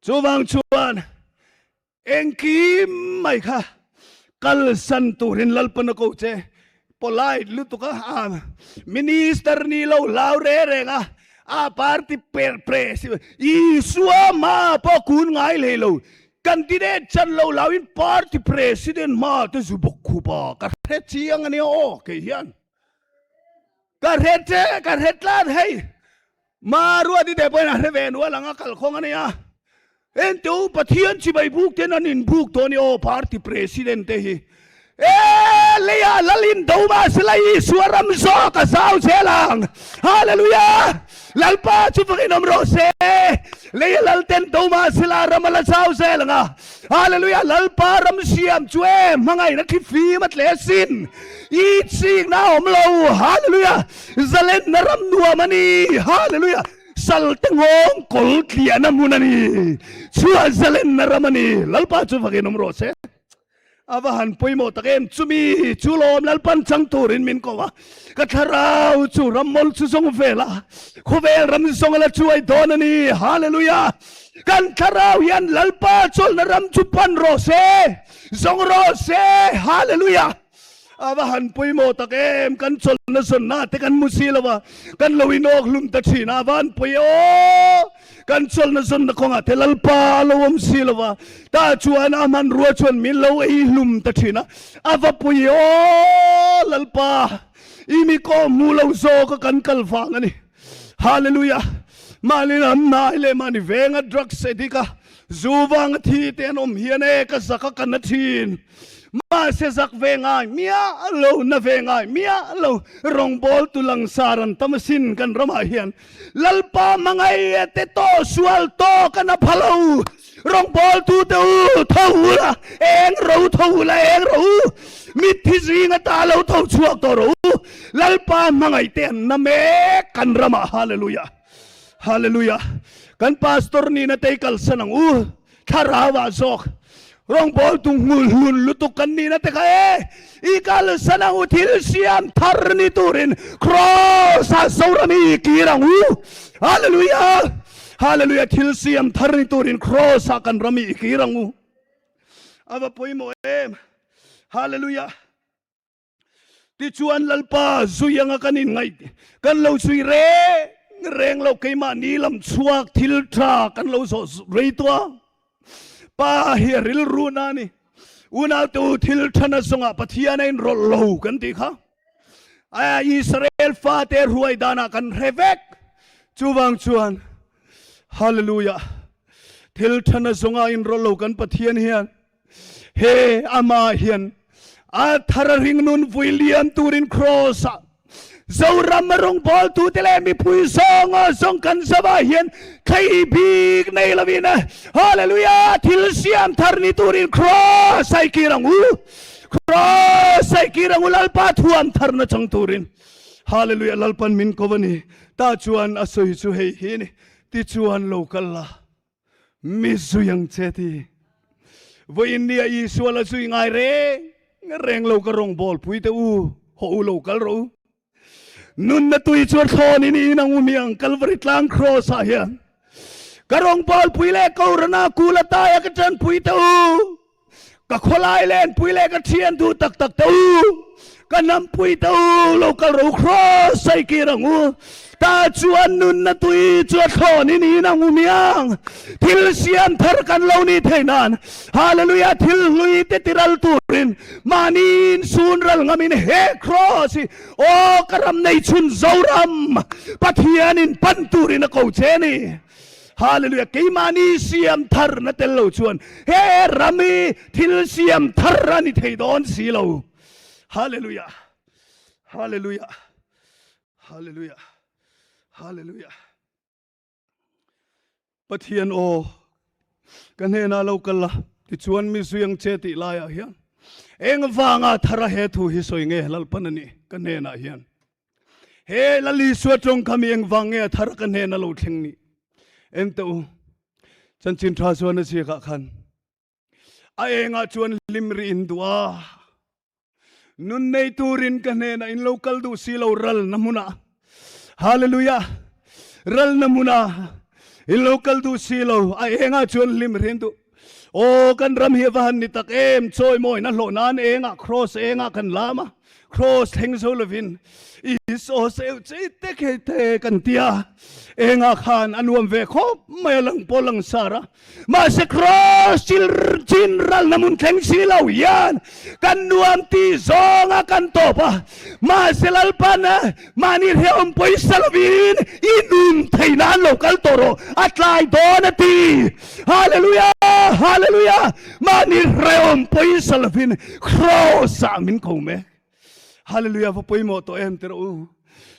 S1: Chuvang chuan engkim mai kha kalsan turin Lalpan a ko che. Polite lutuk a, minister ni lo hlau re reng a, a party per pre Isua hma pawh kun ngai hlei lo. Candidate chan lo hlauin party president hma te zu bawk khup a, ka hre chiang a nia aw kei hian. Ka hre che, ka hre tlat hei. Maruati te pawhin a hre ve nual ang a kalkhawng a nia. Ente u Pathian chibai buk ten an inbuk tawh a ni aw party president te hi. E leia lalin do mahsela Isua ram zawk a zau zel ang. Hallelujah! Lalpa chu fakin awm rawh se. Leia lal ten do mahsela ram a la zau zel ang a. Hallelujah! Lalpa ram siam chu e hmangaihna thli fim a tle sin. I chikna a awm lo. Hallelujah! Zalenna ram nuam a ni. Hallelujah! Salte nghawng kawl tliahna hmun a ni. Chhuah zalenna ram a ni. Lalpa chu fakin awm rawh se. A va han pawimawh tak em. Chumi chu lawm Lalpan chang turin min ko a. Ka thlarau chu ram mawl chu zawng vel a. Khawvel ram zawng a la chuai dawn a ni. Hallelujah! Kan thlarau hian Lalpa chawlhna ram chu pan rawh se. Zawng rawh se. Hallelujah! A va han pawimawh tak em, kan chawlhna zawnna te kan mu si lo a, kan lo inawk hlum ta thin a, a va han pawi e aw, kan chawlhna zawnna kawngah te Lalpa a lo awm si lo a, tah chuan a hmanrua chuan min lo ei hlum ta thin a, a va pawi e aw, Lalpa i mi kawh hmu lo zawk a kan kal vang a ni. Hallelujah! Mahni lam hnai leh mahni venga drugs addict a zu vanga thi te an awm hian e ka zak a ka na thin. Mahse zak ve ngai miah lo, na ve ngai miah lo, rawngbawl tu langsar an tam asin kan ramah hian. Lalpa hmangaih te tawh sual tawh ka na pha lo. Rawngbawl tu te u tho ula, eng ro tho ula, eng ro u. Mitthi zinga ta lo tho chhuak tawh ro u. Lalpa hmangaih te an na mek kan ramah. Hallelujah. Hallelujah. Kan pastor nihna te i kalsan ang u. Thlarau ah zawk. Rawngbawl tu hmul hlun lutuk kan nihna te kha e. I kalsan ang u thil siam thar ni turin Kross ah Zoram i kir ang u. Hallelujah. Hallelujah thil siam thar ni turin Kross ah kan ram i kir ang u. A va pawimawh em. Hallelujah. Tichuan Lalpa zui anga kan inngaih kan lo zui reng reng lo keimahni lam chhuak thil tha kan lo zawh rei tawh a. Pa hi a rilru na a ni. Unaute thil tha na zawngah Pathian a inrawlh lo kan tih kha. Israel fate ruai danah kan hre vek. Chuvang chuan Hallelujah thil tha na zawngah inrawlh lo kan Pathian hian He amah hian a thar a ringnun vui liam turin Kraws ah Zoram a rawngbawltu te leh mipui zawng a zawng kan zavah hian thlei bik nei lovin Hallelujah thil siam thar ni turin Kraws a i kir ang u Kraws a i kir ang u Lalpa thuam tharna chang turin Hallelujah Lalpan min ko a ni tah chuan a sawi chu hei hi ni tichuan lo kal la Mi zui ang che ti. Vawiin nia Isua la zui ngai reng reng lo ka rawngbâwl pui teh u, haw u lo kal rawh u. Nunna tui chu a thlawn in in ang u miang Kalvari tlang kraws ah hian ka rawngbâwl pui leh Korana kul a taia ka ṭanpui teh u. Ka khawlai lenpui leh ka thian duh tak tak te u, ka hnampui te u, lo kal ro cross a i kir ang u. Ta chuan nunna tui chu a thlawn in in ang u miang. Thil siam thar kan lo nih theih nan, Hallelujah, thil hlui te tiral turin mahni in sun ral ngam in he cross hi, aw ka ram nei chhun Zoram, Pathian in pan turin a ko che ni. Hallelujah! Keimahni siam tharna tel lo chuan he ram hi thil siam thar a ni thei dawn si lo. Hallelujah! Hallelujah! Hallelujah! Hallelujah! Pathian aw, ka hnenah lo kal la, tichuan mi zui ang che tih laiah hian eng vanga thara he thu hi sawi nge Lalpan a nih ka hnenah hian. He Lal Isua tawng kha mi eng vang nge a thara ka hnena lo thleng ni? En teh u, chanchin tha chuan a ziakah khan a engah chuan hlim rih in duh a, Nun nei turin ka hnenah in lo kal duh si lo ral na hmunah. Hallelujah! Ral na hmunah in lo kal duh si lo, a engah chuan hlim rin duh. Aw kan ram hi a va han ni tak em, chawimawina hlawh nan engah cross engah kan lam a, cross thleng zo lovin Isua seu chei te khei te kan tia, engah khan a nuam ve khawp mai a lang pawh lang sar a. Mahse Cross chin ralna hmun thleng si lo hian kan nuam tih zawnga kan tawp a. Mahse Lalpan mahni hrehawm pawisa lovin i nun thei nan lo kal tawh rawh, a tlai dawn a ti. Hallelujah! Hallelujah! Mahni hrehawm pawisa lovin Cross-ah min ko mek. Hallelujah va pawimawh tawh em tirh u.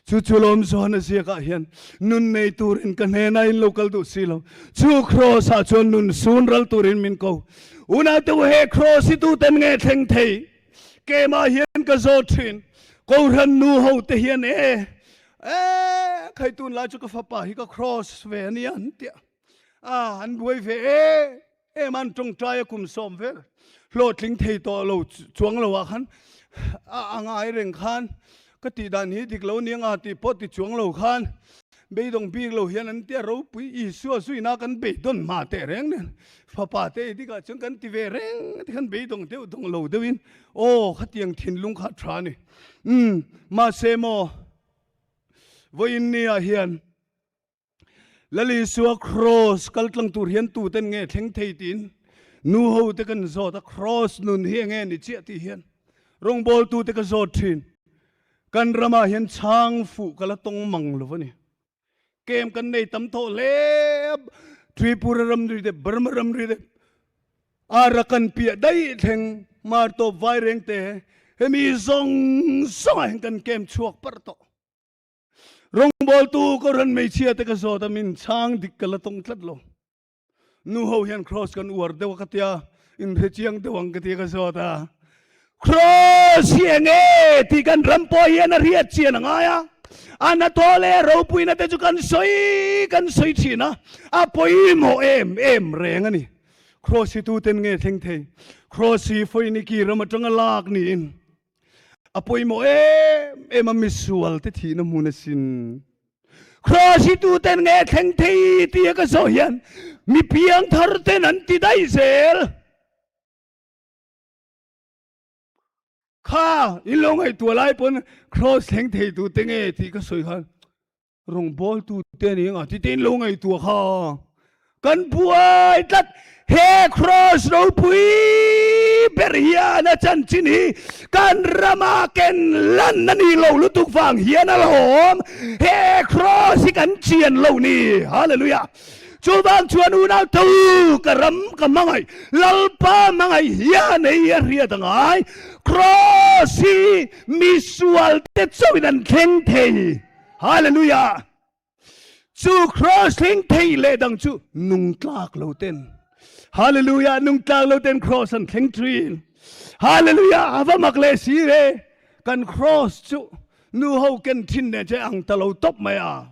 S1: Chu chu lawm zawn a ziakah hian nun nei turin ka hnena in lo kal duh si lo. Chu cross ah chuan nun sun ral turin min ko. Unau te u he cross hi tu ten nge thleng thei? Keimah hian ka zawt thin. Kohhran nu ho te hian e e khai tun lai chu ka fapa hi ka cross ve a nia an tia. A an buai ve e. Em an tawngtai a kum sawm vel hlawhtling thei tawh lo chuang lo ah khan a ngai reng khan ka tih dan hi dik lo nia nga tih pawh ti chuang lo khan beidawng bik lo hian an tia ropui Isua zuina kan beidawn hma teh reng nen fapa te i dikah chuan kan ti ve reng te khan beidawng deuh dawng lo deuhin aw khatiang thinlung kha a tha a ni umm mahse maw vawiin nia hian Lal Isua Kraws kal tlang tur hian tuten nge thleng thei tiin nu ho te kan zawt a, Kraws nun hi enge ni chiah tih hian rawngbawltu te ka zawt thin. Kan ramah hian chhang fuh ka la tawng mang lo a ni. Kem kan nei tam tawh hle a, Tripura ramri te, Burma ramri te, Arakan piah daih thleng Martawp Vaireng te hemi zawng zawngah hian kan kem chhuak parh tawh. Rawngbawltu Kohhran hmeichhia te ka zawt a, min chhang dik ka la tawng tlat lo. Nu ho hian cross kan uar deuh a ka tia, in hre chiang deuh ang ka tia ka zawt a. Cross hi eng nge tih kan ram pawh hian a hriat chian a ngai a. A hnathawh leh a ropuina te chu kan sawi kan sawi thin a, a pawimawh em em reng a ni. Cross hi tuten nge thleng thei? Cross hi Foiniki ram atanga lak niin A pawimawh em em a misual te thihna hmun asin. Cross hi tu ten nge thleng thei tia ka zawh hian mi piang thar ten an ti daih zel. Kha in lo ngaihtuah lai pawn cross thleng thei tu te nge tih ka sawi khan Rawngbawltu te ni anga tite in lo ngaihtuah kha kan buai tlat. He cross ropui ber hian a chanchin hi kan rama ken lan a ni lo lutuk vang hian a lawm. He cross hi kan chian lo ni. Hallelujah. Chuvang chuan unau tu ka ram ka hmangaih Lalpa hmangaih hian hei a hriat a ngai. Cross hi misual te chauhin an thleng thei. Hallelujah! Chu cross thleng thei leh dang chu nung tlak lo ten. Hallelujah! Nung tlak lo ten cross an thleng thin. Hallelujah! Ava mak leh si ve. Kan cross chu nu ho ken thin nen che ang ta lo top mai a.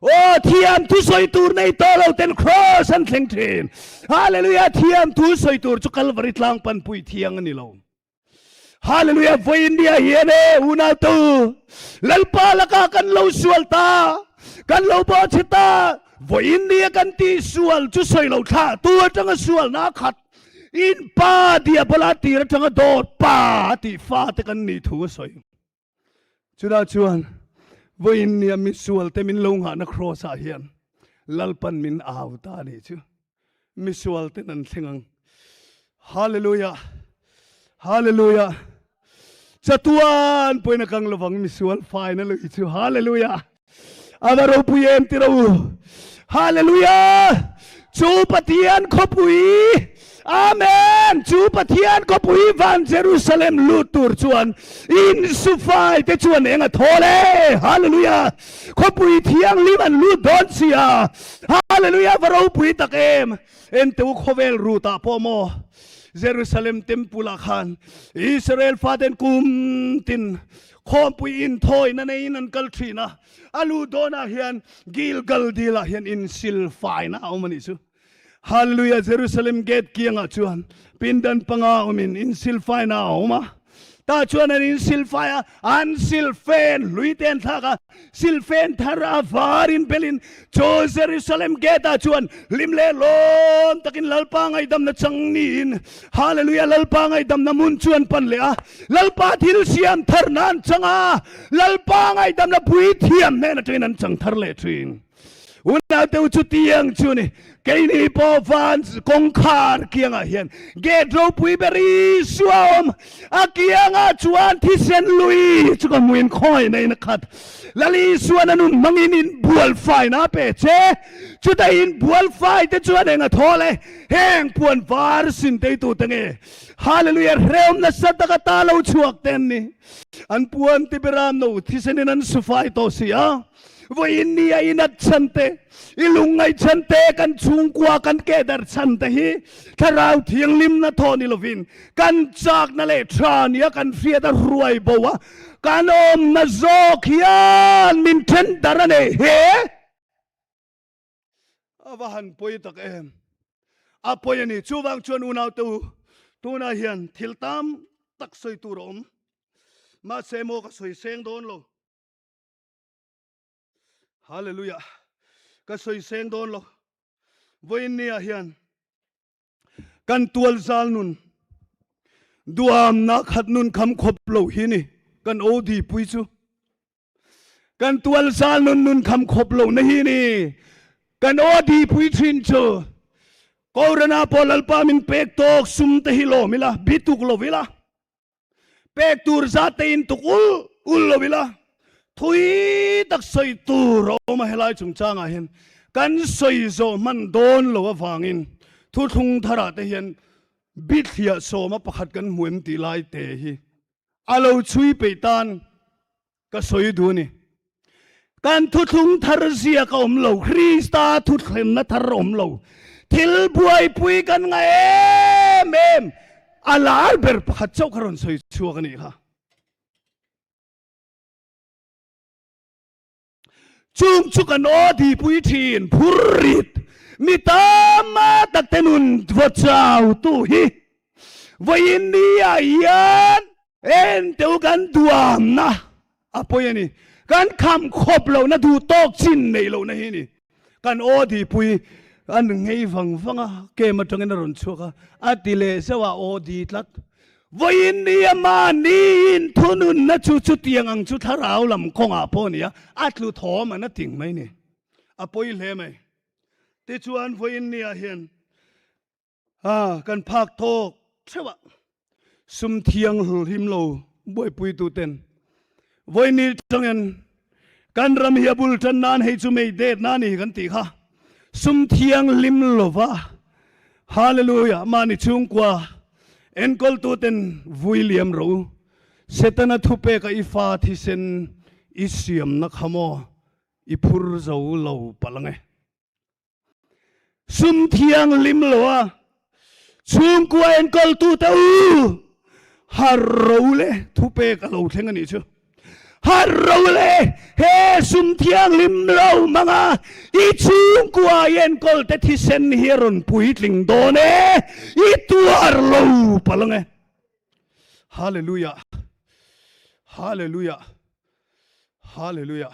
S1: Aw thiam thu sawi tur nei tawh lo ten cross an thleng thin. Hallelujah! Thiam thu sawi tur chu Calvary tlang pan pui thiang a ni lo. Hallelujah voi India hian e unau tu Lalpa laka kan lo sual ta kan lo bo che ta voi India kan ti sual chu soi lo thla tu atanga sual na khat in pa diabola tir atanga dawt pa ti fa te kan ni thu a soi Chutah chuan vawiin nia misualte min lo nghahna cross-ah hian Lalpan min au ta a nih chu. Misualten an thleng ang. Hallelujah! Hallelujah! Chatuan pawhin a kang lovang misual faina lui chu. Hallelujah! A va ropui em ti ro u. Hallelujah! Chu Pathian khawpui, Amen! Chu Pathian khawpui van Jerusalem lut tur chuan insufai te chuan eng a thawl e. Hallelujah! Khawpui thianghlim an lut dawn si a. Hallelujah! Va ropui tak em! Enteu khawvel rutah pawh maw Jerusalem temple ah khan Israel faten kum tin khawmpui inthawina neiin an kal thin a. A lu dawnah hian Gilgal dilah hian insil faina a awm a nih chu. Hallelujah! Jerusalem gate kiangah chuan pindan panga awmin insil faina a awm a. Tah chuan an insil fai a, an silfen hlui te an thlak a, silfen thar a varin belin chu Jerusalem gate ah chuan hlim leh lawm takin Lalpa ngaihdamna chang niin Hallelujah! Lalpa ngaihdamna hmun chu an pan leh a, Lalpa thil siam thar nan chang a, Lalpa ngaihdamna puithiam hnen atangin an chang thar leh thin. Unaute u chutiang chu ni, keini pawh van kawngkhar kiangah hian gate ropui ber Isua a awm. A kiangah chuan thisen lui chu ka hmuin khawngaihna in a khat. Lal Isuan a nun hmangin inbual faina a pe che. Chutah inbual fai te chuan eng a thawl e? Heng puan var sin teitu te nge? Hallelujah! Hrehawm nasa taka ta lo chhuak te an ni. An puan ti beram no thisenin an su fai tawh si a. Vawiin ni a inat chhan te, i lungngaih chhan te, kan chhungkua kan keh darh chhan te hi Thlarau Thianghlimna thaw ni lovin kan chakna leh tha nia kan hriat a hruai bo a, kan awmna zawk hian min then darh a nei he. A va han pawi tak em! A pawi a ni. Chuvang chuan unaute u, tunah hian thil tam tak sawi tur a awm. Mahse maw ka sawi seng dawn lo. Hallelujah! Ka sawi seng dawn lo. Vawiin niah hian kan tual zal nun duamna khat nun kham khawp lo hi ni kan OD pui chu. Kan tualzal nun nun kham khawp lo na hi ni. Kan aw di pui thin chu. Korana pawh Lalpa min pek tawk sum te hi lawm ila, bi tuk lo ila. Pek tur zat te in tuk ul ul lo ila. Thui tak sawi tur a awm a helai chungchangah hian kan sawi zawh hman dawn lo avangin thuthlung tharah te hian bithliah sawma pakhat kan hmu em tih lai te hi A lo chhui peih tan ka sawi duh a ni. Kan thuthlung thar ziak a awm lo, Krista thuthlenna thar a awm lo. Thil buaipui kan ngah em em, a lar ber pakhat chauh kha rawn sawi chhuak a nih kha. Chung chu kan aw dipui thin, phur rit, mi tam a tak te nun vaw chau tu hi vawiin ni ah hian en teu kan duamna a pawi a ni. Kan kham khawp lohna duh tawk chin neih lohna hi a ni. Kan aw dipui an nghei vang vang a, kem atangin a rawn chhuak a, a ti leh zeuh a, aw di tlat. Vawiin ni a mahni in thununna chu chutiang ang chu thlarau lam kawngah pawh a ni a, a tlu thawm an a ting mai ni. A pawi hle mai. Tichuan vawiin ni ah hian kan phak tawk theuh a, sum thiang hlhim lo buaipuitu ten vawiin ni tangin kan ram hi a bul tan nan hei chu mei det na ni kan tih kha sum thianghlim lova Hallelujah mahni chhungkua enkawltu ten vui liam ro Setana thupeka i fa thisen i siamna kha maw i phur zo lo palh ange. Sum thianghlim lo a chhungkua enkawltute u har ro le thupek a lo thleng a nih chu. Har ro le he sum thianghlim lo hmanga i chhungkua i enkawlte thisen hi a rawn puitling dawn e, i tuar lo palh ang e. Hallelujah! Hallelujah! Hallelujah!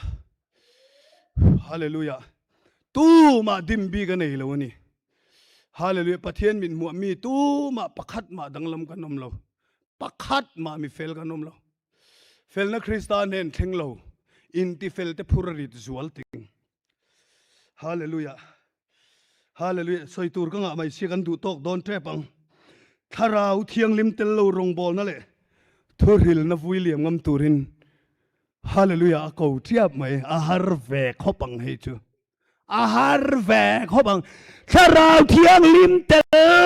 S1: Hallelujah! Tumah dim bik a nei lo a ni. Hallelujah! Pathian min hmuah mi tumah pakhat mah danglam kan awm lo. Pakhat mah mi fel kan awm lo. Felna Krista hnen thleng lo intifel te phur a rit zual ting. Hallelujah! Hallelujah! Sawi tur ka ngah mai sia kan duh tawk dawn tep ang. Thlarau thianghlim tel lo rawngbawlna leh thuhrilna vui liam ngam turin Hallelujah a ko tiap mai, a har ve khawp ang hei chu. A har ve khawp ang. Thlarau Thianghlim tel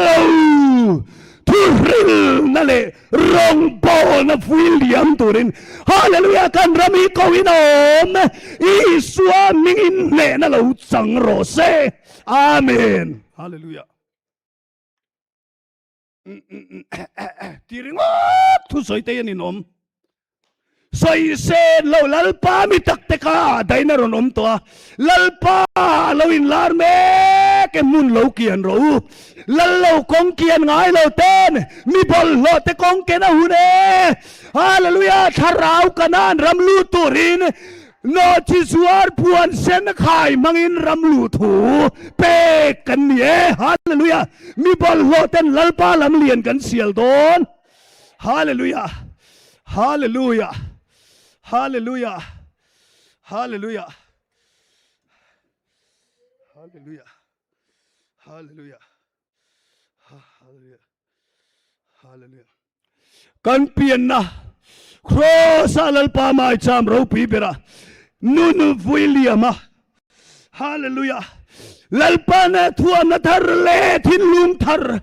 S1: lo thuhrilna leh rawngbawlna vui liam turin Hallelujah kan ram hi ko in a awm Isua hmingin hnehna lo chang rawh se. Amen. Hallelujah. Ti ringawt thusawi te hian in awm. Sawi sen lo Lalpa mi tak te kha daina rawn awm tawh a, Lalpa a lo inlar mek e hmun lo kian rawh u. Lal lo kawng kian ngai lo ten mi bawlhhlawh te kawng ken a hun e. Hallelujah thlarau Kanaan ram lut turin nawhchi zuar puan sen khai hmangin ram luh thu pek kan ni e. Hallelujah mi bawlhhlawh ten Lalpa lam lian kan sial dawn. Hallelujah Hallelujah Hallelujah Hallelujah Hallelujah Hallelujah Hallelujah Hallelujah Kan pianna Kross-a Lalpa maicham ropui bera nun vui liama Hallelujah! Lalpa na thuamna thar leh thinlung thar,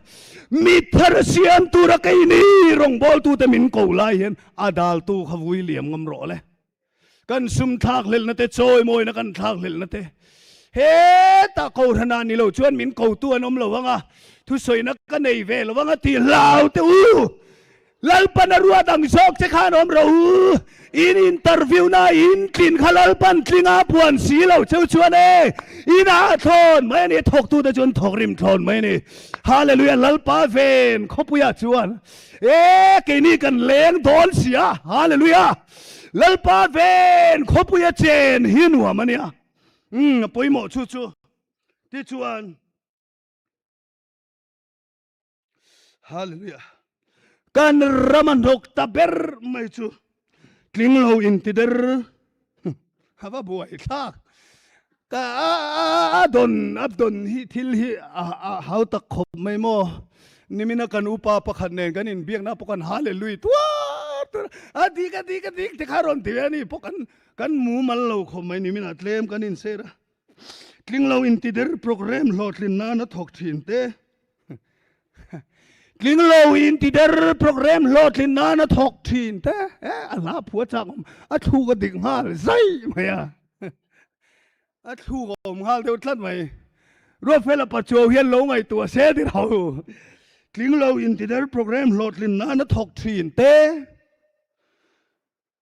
S1: mit thar siam tura keini rawngbawltute min ko lai hian a daltu kha vui liam ngam rawh le. Kan sum thlak hlelhna te, chawimawina kan thlak hlelhna te, hetah kohhranah ni lo chuan min kotu an awm lo anga, thusawina ka nei ve lo anga tih hlau teh u. Lalpan a ruat ang zawk che khan awm rawh u. In interview na in tlin kha Lalpan tling a puan si lo cheu chuan e in ah thlawn mai a ni. Thawktu te chuan thawk rim thlawn mai a ni. Hallelujah Lalpa ven khawpuiah chuan e keini kan leng dawn si a. Hallelujah Lalpa ven khawpuia chen hi nuam a nia. Umm a pawimawh chu chu tichuan. Hallelujah. Kan ram a hnawk ta ber mai chu tling lo in ti der. A va buai thlak. Ka a don a don hi thil hi a hau tak khawp mai maw. Nimina kan upa pakhat nen kan inbiakna pawh kan hallelujah tuar tuar a dik a dik a dik te kha rawn ti ve a ni pawh kan kan mumal lo khawp mai nimina tlem kan inser a. Tling lo in ti der program hlawhtlin nan a thawk thin te. Tling lo in ti der program hlawhtlin nan a thawk thin te. E a hla phua chak awm a thluk a dik nghal zai mai a. A thluk a awm nghal deuh tlat mai. Ruatfela Pachuau hian lo ngaihtuah se ti lo. Tling lo in ti der program hlawhtlin nan a thawk thin te.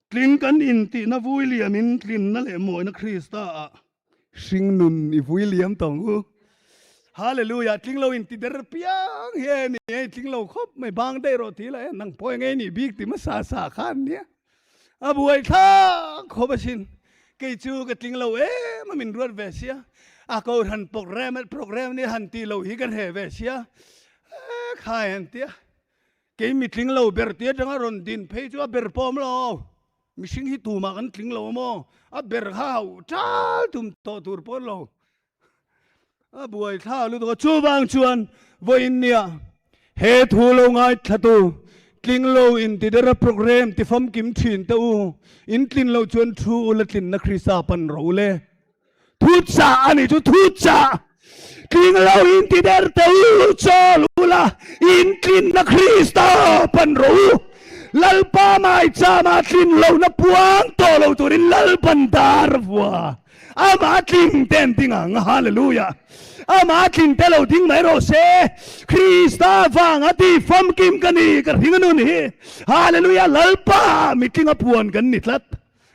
S1: Tling kan intihna vui liamin tlinna leh mawina Krista ah hringnun i vui liam tawng u. Hallelujah! Tling lo inti der piang hi a ni e, tling lo khawp mai bang daih rawh ti la e, nang pawh eng ei nih bik ti hmasa sa khan nia. A buai thlak khawp asin. Kei chu ka tling lo em a min ruat ve sia. A kohhran program program ni han ti lo hi ka hre ve sia. Khai an tia. Kei mi tling lo ber ti atanga rawn din phei chu a ber pawh awm lo. Mihring hi tumah kan tling lo maw? A ber kha hauh tal tum tawh tur pawh lo. A buai thla lutuk a. Chuvang chuan vawiin nia he thu lo ngaithlatu tling lo intidera program tifamkim thin te u, in tlin loh chuan thu ula tlinna Krista pan rawh u le. Thu chah a nih chu thu chah. Tling lo in ti der te u chawl ula in tlinna Krista pan rawh u. Lalpa maichama tlin lohna puang tawh lo turin Lalpan dar vua. Amah tling te an ding ang. Hallelujah. Amah tling te lo ding mai rawh se. Krista vanga ti famkim ka ni ka hring a nun hi. Hallelujah. Lalpa mitlinga puan kan ni tlat.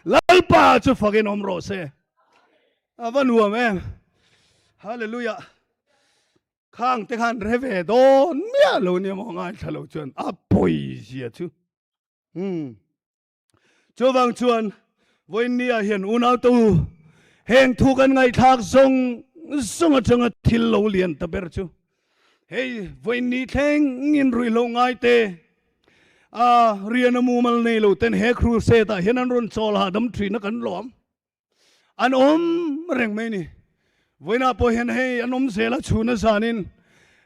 S1: Lalpa chu fakin awm rawh se. A va nuam em. Hallelujah. Khang te khan re ve dawn miah lo nia maw ngaithla lo chuan a pawi zia chu. Hmm. Chuvang chuan vawiinnia hian unau te u heng thu kan ngaihthlak zawng zawng atanga thil lo lian ta ber chu hei vawiinni thlengin ruihhlo ngai te a rian a mumal nei lo ten he crusade ah hian an rawn chawl hahdam thin a kan lawm. An awm reng mai ni. Vawiinah pawh hian hei an awm zel a chhun a zanin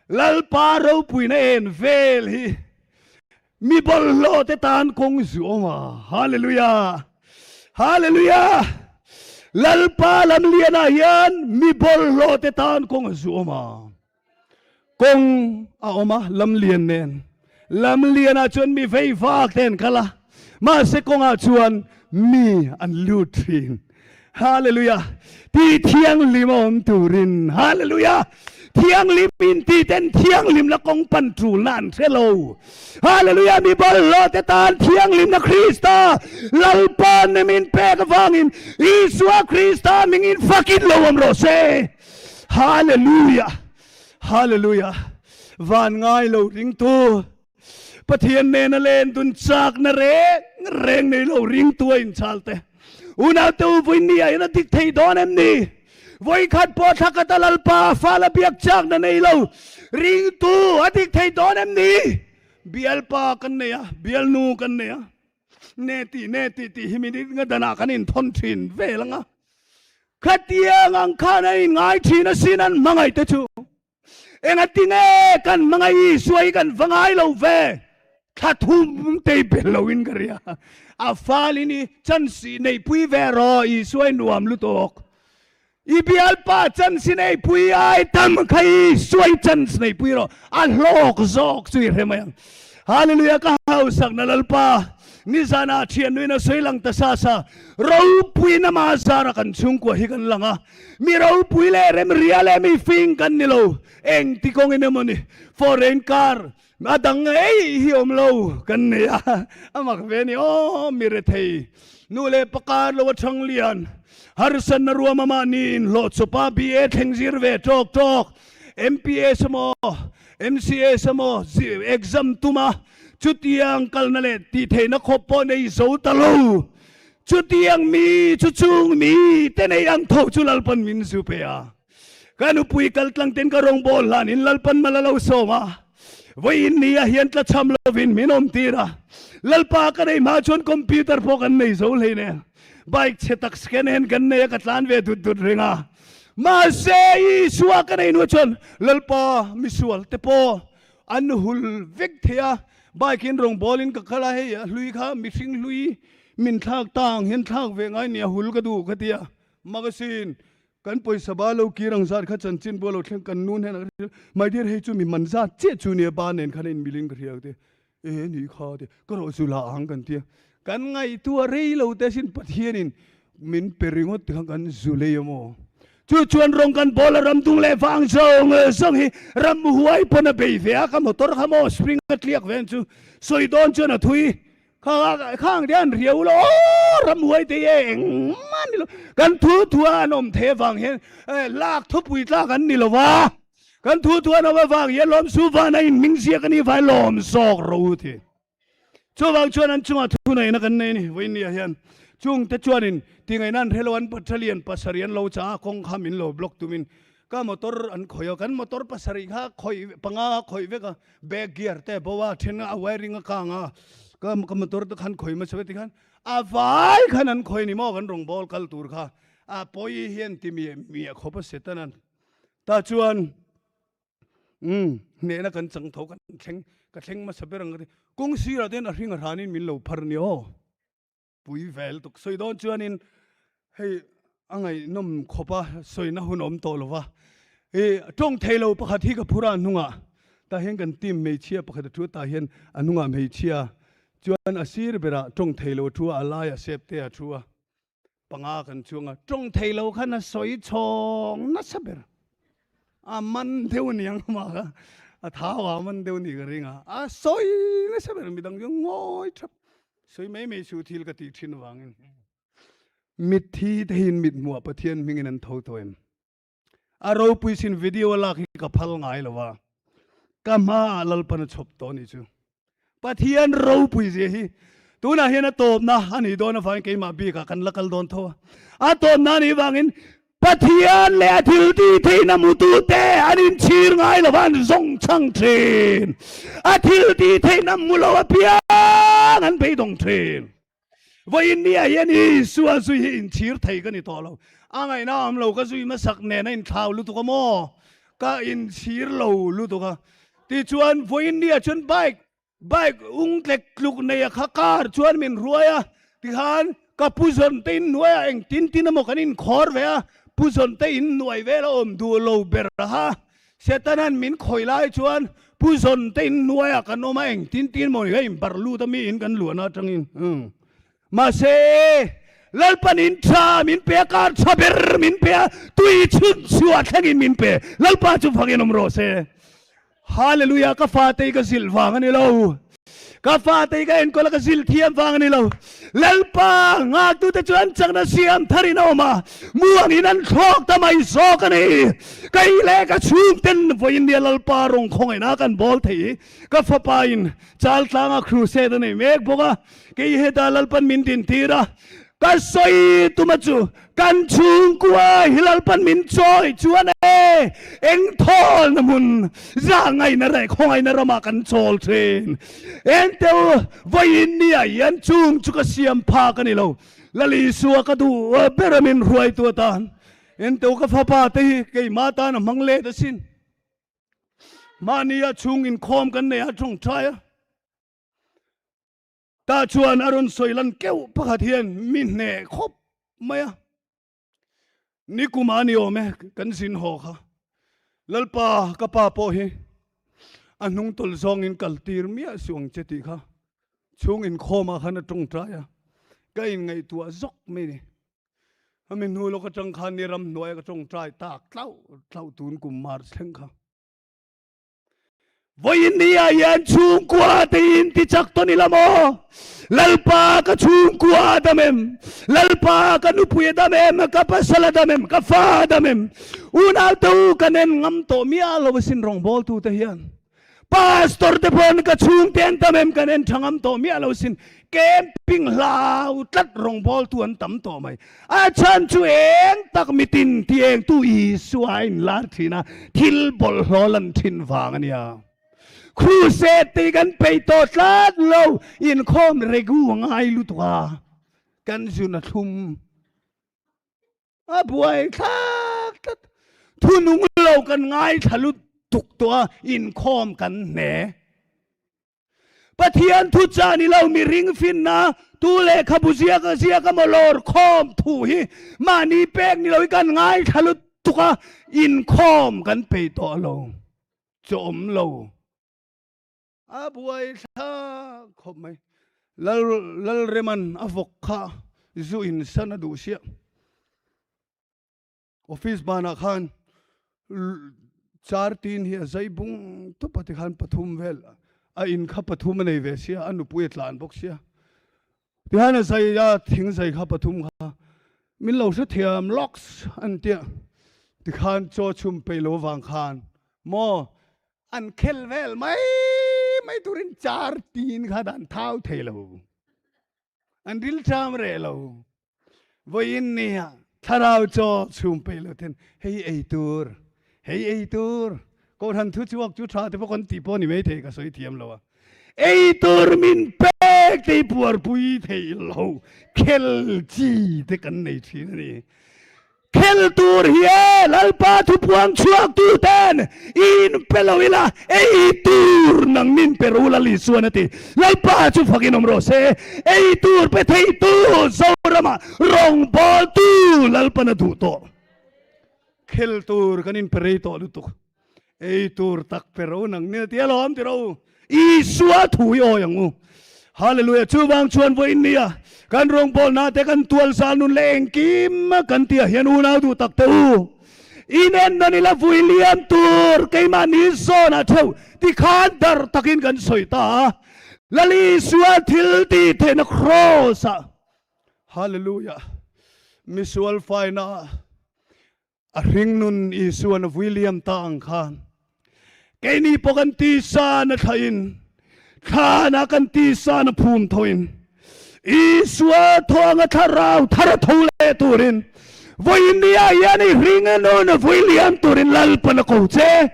S1: Lalpa ropuina en vel hi mi bawlhhlawh te tan kawng zu awm a. Hallelujah! Hallelujah! Lalpa lamlianah hian mi bawlhhlawh te tan kawng a zu awm a. Kawng a awm a, lamlian nen. Lamlianah chuan mi vei vak te an kal a, mahse kawngah chuan mi an lut thin. Hallelujah! Ti thianghlim a awm turin. Hallelujah! Thianghlim in ti ten thianghlim la kawng pan tulna an hre lo. Hallelujah! Mi bawlhhlawh te tan thianghlimna Krista Lalpa nemin pek avangin Isua Krista mingin fakin lo awm rawh se. Hallelujah! Hallelujah! Van ngai lo ringtu Pathian nena len dun chakna reng reng nei lo ringtu a inchhal te. Unaute u vui ni ah hian a dik thei dawn em ni? Vawikhat pawh thla khat a Lalpa fa la biak chakna nei lo ringtu a dik thei dawn em ni? Bialpa kan nei a, bialnu kan nei a, ne tih ne tih tih hi minute nga danah kan inthawn thin vel ang a. Khatiang ang khan a inngai thin asin an hmangaih te chu. Engatinge kan hmangaih Isua hi kan va ngai lo ve? Thla thum tei bel loin ka ria. A falin i chance neihpui ve rawh Isua i nuam lutuk. I bialpa chance neihpui ai tam kha Isua i chance neihpui rawh. A hlawk zawk chu i hre mai ang. Hallelujah ka hausakna Lalpa nizanah thiannuin a sawi lang ta sa sa ropuiin ama zara kan chhungkua hi kan lang a. Mi ropui leh remria leh mi fing kan ni lo. Eng ti kawngin emaw ni foreign car a dang ei hi awm lo kan nei a, a mak ve a ni. Aw mi rethei nu leh pa kar lo a thang lian harsatna ruam a mahni inhlawh chawp a BA thleng zir ve tawk tawk MPS emaw MCS emaw exam tum a chutiang kalna leh tih theihna khawp pawh nei zo ta lo. Chutiang mi chu chung mi te nei ang tho chu Lalpan min zu pe a. Ka nupui kal tlang ten ka rawngbawl hlan in Lalpan mal a lo sawm a. Vawiin ni ah hian tlachham lovin min awm tir a. Lalpa ka nei hma chuan computer pawh kan nei zo hlei nen. Bike chhe tak second hand kan nei a ka tlan ve dut dut reng a. Mahse Isua ka nei hnu chuan Lalpa misual te pawh an hul vek thei a. Bike in rawngbawl in ka kal a, hei a hlui kha mihring hlui min thlak ta ang hian thlak ve ngai nia hul ka duh ka ti a, magazine kan pawisa ba lo kir ang zat kha chanchin bual lo thleng kan nu hnenah ka hrilh my dear hei chu mi man zat chiah chu nia ba nen khan a in milin ka hria ka ti a, e ni kha ti ka rawh chu la ang kan ti a, kan ngaihtuah rei lo te sin Pathianin min pe ringawt ti khan kan zu lei a maw? Chu chuan rawng kan bawl a ram dung leh vang zawng zawng hi ram huai pawn a bei ve a, ka motor kha maw spring a tliak ve ang chu sawi dawn chuan a thui kha khang te an riau lo aw ram huai te hi engmah ni lo kan thu thu a an awm thei avang hian lak thupui tlak an ni lo va kan thu thu an awm avang hian lawmsu van a inhming ziak a nih vai lawm zawk ro u ti. Chuvang chuan an chungah thuneihna kan nei a ni. Vawinia hian chungte chuanin tingaihna an hre lo, an battalion pasarih an lo chah a, kawng kha min lo block tumin ka motor an khawih a, kan motor pasarih kha khawih panga kha khawih vek a, back gear te a bo a, then a wiring a kang a, ka ka motor te khan khawih hmasa vek tikhan a vai khan an khawih a ni maw kan rawngbawl kal tur kha a pawi hian ti miah miah khawp a Satan-a'n tah chuan Umm, hnehna kan chang tho kan thleng, ka thleng hmasa ber ang ka ti. Kawng sirah te hian a hring a hranin min lo phar nia aw. Pui vel tuk sawi dawn chuanin hei a ngaihnawm khawp a, sawina hun a awm tawh lo va. I tawng thei lo pakhat hi ka phur a hnungah, tah hian kan team hmeichhia pakhat a thu a, tah hian a hnungah hmeichhia chuan a sir berah tawng thei lo a thu a, a laiah sep te a thu a. Panga kan chuang a, tawng thei lo khan a sawi chhawng nasa ber. A man deuh a niang amah kha, a thau a man deuh nih ka ring a, a sawi nasa ber midang chu ngawi thap. Sawi mai mai chu thil ka tih thin avangin. Mitthi te hian mit hmuh ah Pathian hmingin an tho tawh em? A ropui sin video a lak hi ka phal ngai lo a, ka hmaah Lalpan a chhawp tawh ni chu. Pathian ropui zia hi tunah hian a tawpna a nih dawn avangin keimah bikah kan la kal dawn tho a. A tawpna a nih vangin Pathian leh a thil tih theihna mutute an inchhir ngai lo va, an zawng chhang thin. A thil tih theihna hmu lo apiang an beidawng thin. Vawiin ni ah hian Isua zui hi inchhir thei ka ni tawh lo. A ngaihna awm lo, ka zui hmasak nen a inthlau lutuk a maw? Ka inchhir lo lutuk a. Tichuan vawiin ni ah chuan bike, bike ung tlek tluk nei a kha car chuan min hruai a, tikhan. Ka pu zawn te in hnuaiah eng tin tin emaw kan inkhawr ve a, pu zawn te in hnuai vel a awm duh lo ber a. Setanan min khawih lai chuan pu zawn te in hnuaiah kan awm a, eng tin tin emaw ni kha inbarh lut a mi in kan luahna atangin. Mahse, Lalpan in tha min pe a, kar tha ber min pe a, tui chhun chhuah thlengin min pe. Lalpa chu fakin awm rawh se. Hallelujah ka fate hi ka zilh vang a ni lo. Ka fate hi ka enkawl a ka zilh thiam vang a ni lo. Lalpa nghaktute chu an chakna siam tharin a awm a, muangin an thlawk ta mai zawk a ni. Kei leh ka chhungten vawiin nia Lalpa rawng khawngaihna kan bawl thei hi ka fapa in Chaltlanga crusade a nei mek bawk a, kei heta Lalpan min dintir a, ka sawi tuma chu Kan chhungkua hi Lalpan min chawi chuan e, eng thawlna hmun zahngaihna leh khawngaihna ramah kan chawl thin. Engteu vawiin nia hian chung chu ka siam phak a ni lo. Lal Isua ka duh ber a min hruaitu atan engteu ka fapa te hi keimah tan a hmang let asin. Mahnia chhung inkhawm kan nei a tawngtai a. Tah chuan a rawn sawi lan keuh pakhat hian mi hneh khawp mai a. Nikuma a ni awm e, kan zin haw kha. Lalpa, ka pa pawh hi a hnung tawlh zawngin kal tir miah suh ang che tih kha chhung inkhawmah khan a tawngtai a, ka inngaihtuah zawk mai ni. Ami hnu lawk atang khan ni ramhnuaia ka tawngtai tak tlauh tlauh tun kum March thleng kha. Vawiin ni ah hian chhungkua te in ti chak tawn ila maw? Lalpa ka chhungkua a dam em? Lalpa ka nupui a dam em? Ka pasal a dam em? Ka fa a dam em? Unau te u kan en ngam tawh miah lo asin rawngbawltu te hian. Pastor te pawhin ka chhungte an dam em kan en tha ngam tawh miah lo asin. Camping hlau tlat rawngbawltu an tam tawh mai. A chhan chu eng tak mitin ti engtu Isua a inlar thin a, thil bawlhhlawh lan thin vang a nia. Crusade te hi kan peih tawh tlat lo, inkhawm regu a ngai lutuk a, kan zun a thlum a buai thlak tlat. Thunung lo kan ngaithla lutuk tawh a, inkhawm kan hne. Pathian thu chah ni lo miring finna tu lehkhabu ziak a ziak a maw lawr khawm thu hi mahni pek ni lo hi kan ngaithla lutuk a, inkhawm kan pei tawh lo, chawm lo a buai thlak khawp mai. Lal Lalreman a vawk kha zu in san a duh siah. Office banah khan char tin hi a zai bung tup a tikhan pathum vel a in kha pathum a nei ve sia a nupui a tlan bawk sia tihian a zai a thing zai kha pathum kha min lo hrethiam lawks an tia tikhan chaw chhum peih lo vang khan maw an khel vel mai mai turin char tin kha dan thau thei lo an rilṭam reh lo. Vawiin nia thlarau chaw chhum peih lo ten hei ei tur, hei ei tur, Kohhran thu chhuak chu tha te pawh kan tih pawh ni mai thei ka sawi thiam lo a. Ei tur min pek te hi puarpui thei lo, khel chi te kan nei thin a ni. Khel tur hi e, Lalpa thupuang chhuak tu ten in pe lo ila, ei tur nang min pe ru Lal Isuan a ti. Lalpa chu fakin awm rawh se, ei tur pe thei tu Zorama rawngbawltu Lalpan a duh tawh. Khel tur kan inpe rei tawh lutuk. Ei tur tak pe ro nang nia ti alawm ti ro. Isua thu i awi ang u. Hallelujah. Chuvang chuan vawiin nia kan rawngbawlna te kan tual zal nun leh engkim kan tih ah hian unau duh tak te u. Inen nawn ila vui liam tur keimahni zawnah theuh tikhan dar takin kan sawi ta a. Lal Isua thil tih theihna kraws ah. Hallelujah. Misual faina ah. A hringnun Isuan a vui liam ta ang khan keini pawh kan tisa na thlain thlana kan tisa na phum thoin Isua thawng a thlarau thar a tho leh turin vawiin ni ah hian i hring nun a vui liam turin Lalpan a ko che.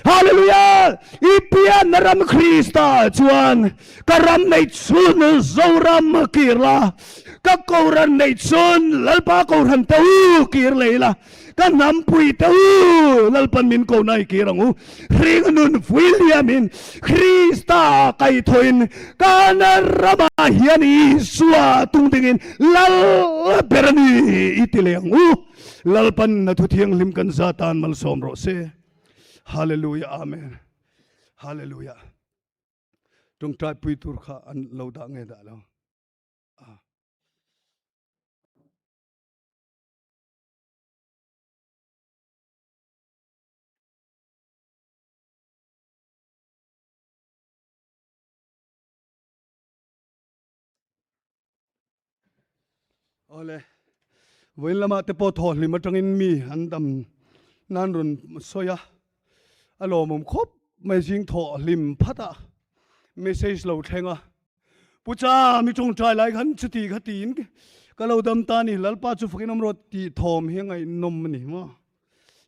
S1: Hallelujah! I pianna ram Krista chuan ka ram nei chhun Zoram a kir la. Ka Kohhran neih chun Lalpa Kohhran te u kir leh ila, ka hnampui te u Lalpan min ko nai kir ang u. Hring nun vui liamin Krista kaihthawhin kan ramah hian Isua tung dingin Lal ber a ni i ti leh ang u. Lalpan a thu thianghlim kan za tan malsawm rawh se. Hallelujah Amen. Hallelujah. Tawngtai pui tur kha an lo dah nge dah lo. Awle, vawiin lamah te pawh thawh hlim atangin mi an dam nan rawn sawi a, a lawmawm khawp mai zing thawh hlim phat a message lo thleng a. Pu Cha, mi tawngtai lai khan chuti kha tiin ka lo dam ta ni, Lalpa chu fakin awm rawh tih thawm hi a ngaihnawm a ni maw?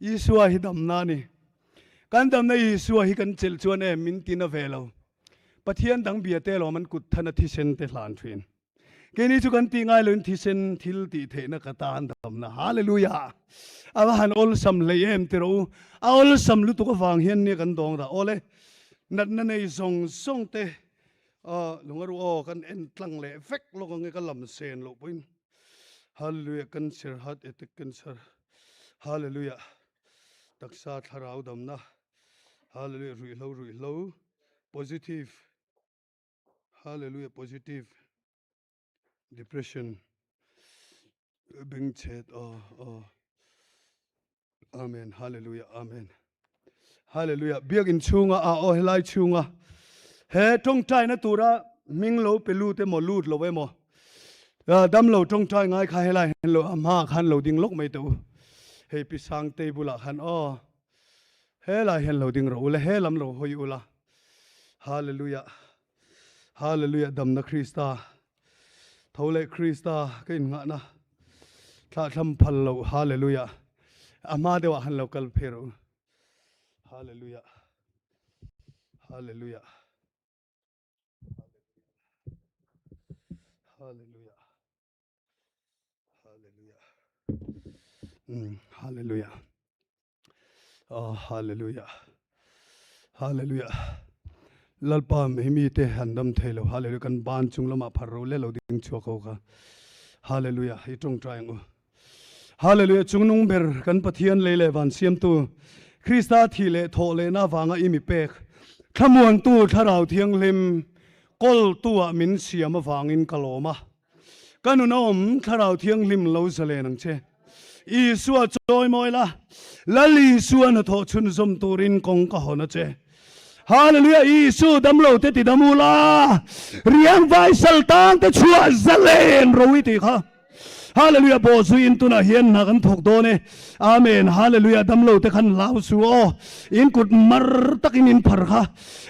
S1: Isua hi damna a ni. Kan damna Isua hi kan chelh chuan em min tina ve lo. Pathian dang bia te lawm an kut than a thisen te hlan thin. Keini chu kan tih ngai loin thisen thil tih theihna ka tan damna. Hallelujah! A va han awlsam hlei em ti rawh u. A awlsam lutuk avang hian nia kan dawng dah. Awle, natna nei zawng zawng te Aw lungaru aw kan en tlang leh vek lawk ange ka lam sen loh pawhin Hallelujah cancer heart attack cancer Hallelujah taksa thlarau damna Hallelujah ruihhlo ruihhlo positive Hallelujah positive depression Bengchhet aw aw Amen Hallelujah Amen Hallelujah Biakin chhunga a aw helai chhunga he tawngtaina tura hming lo pe lut emaw lut lo emaw dam lo tawngtai ngai kha helai hian lo a hma khan lo ding lawk mai teh u hei pi Sangtei bulah khan aw helai hian lo ding rawh u le he lam lo hawi ula Hallelujah Hallelujah damna Krista Tho leh Krista ka innghahna thlahthlam phal loh Hallelujah a hma deuhah han lo kal phei rawh u Hallelujah Hallelujah Hallelujah Hallelujah Hallelujah Oh, hallelujah. Hallelujah. Lalpa mi mi te han dam thei lo. Hallelujah. Kan ban chung lama phar ro le lo ding chhuak ho kha. Hallelujah. I tong trai ang u. Hallelujah. Chungnung ber kan Pathian lei le van siamtu Krista thi le tho le na wanga i mi pek. Thlamuan tu thlarau thianghlim kol tu ah min siam awangin ka lawm a. Ka nun a awm Thlarau Thianghlim lo zalen ang che. Isua chawi mawi la, Lal Isua hnathawh chhunzawm turin kawng ka hawn a che. Hallelujah Isu damlo te ti dam u la, riang vai sal tang te chhuah zalen ro i tih kha. Hallelujah bawhzui in tunah hian hna kan thawk dawn e. Amen Hallelujah damlo te khan hlau su aw. In kut mar takin in phar kha.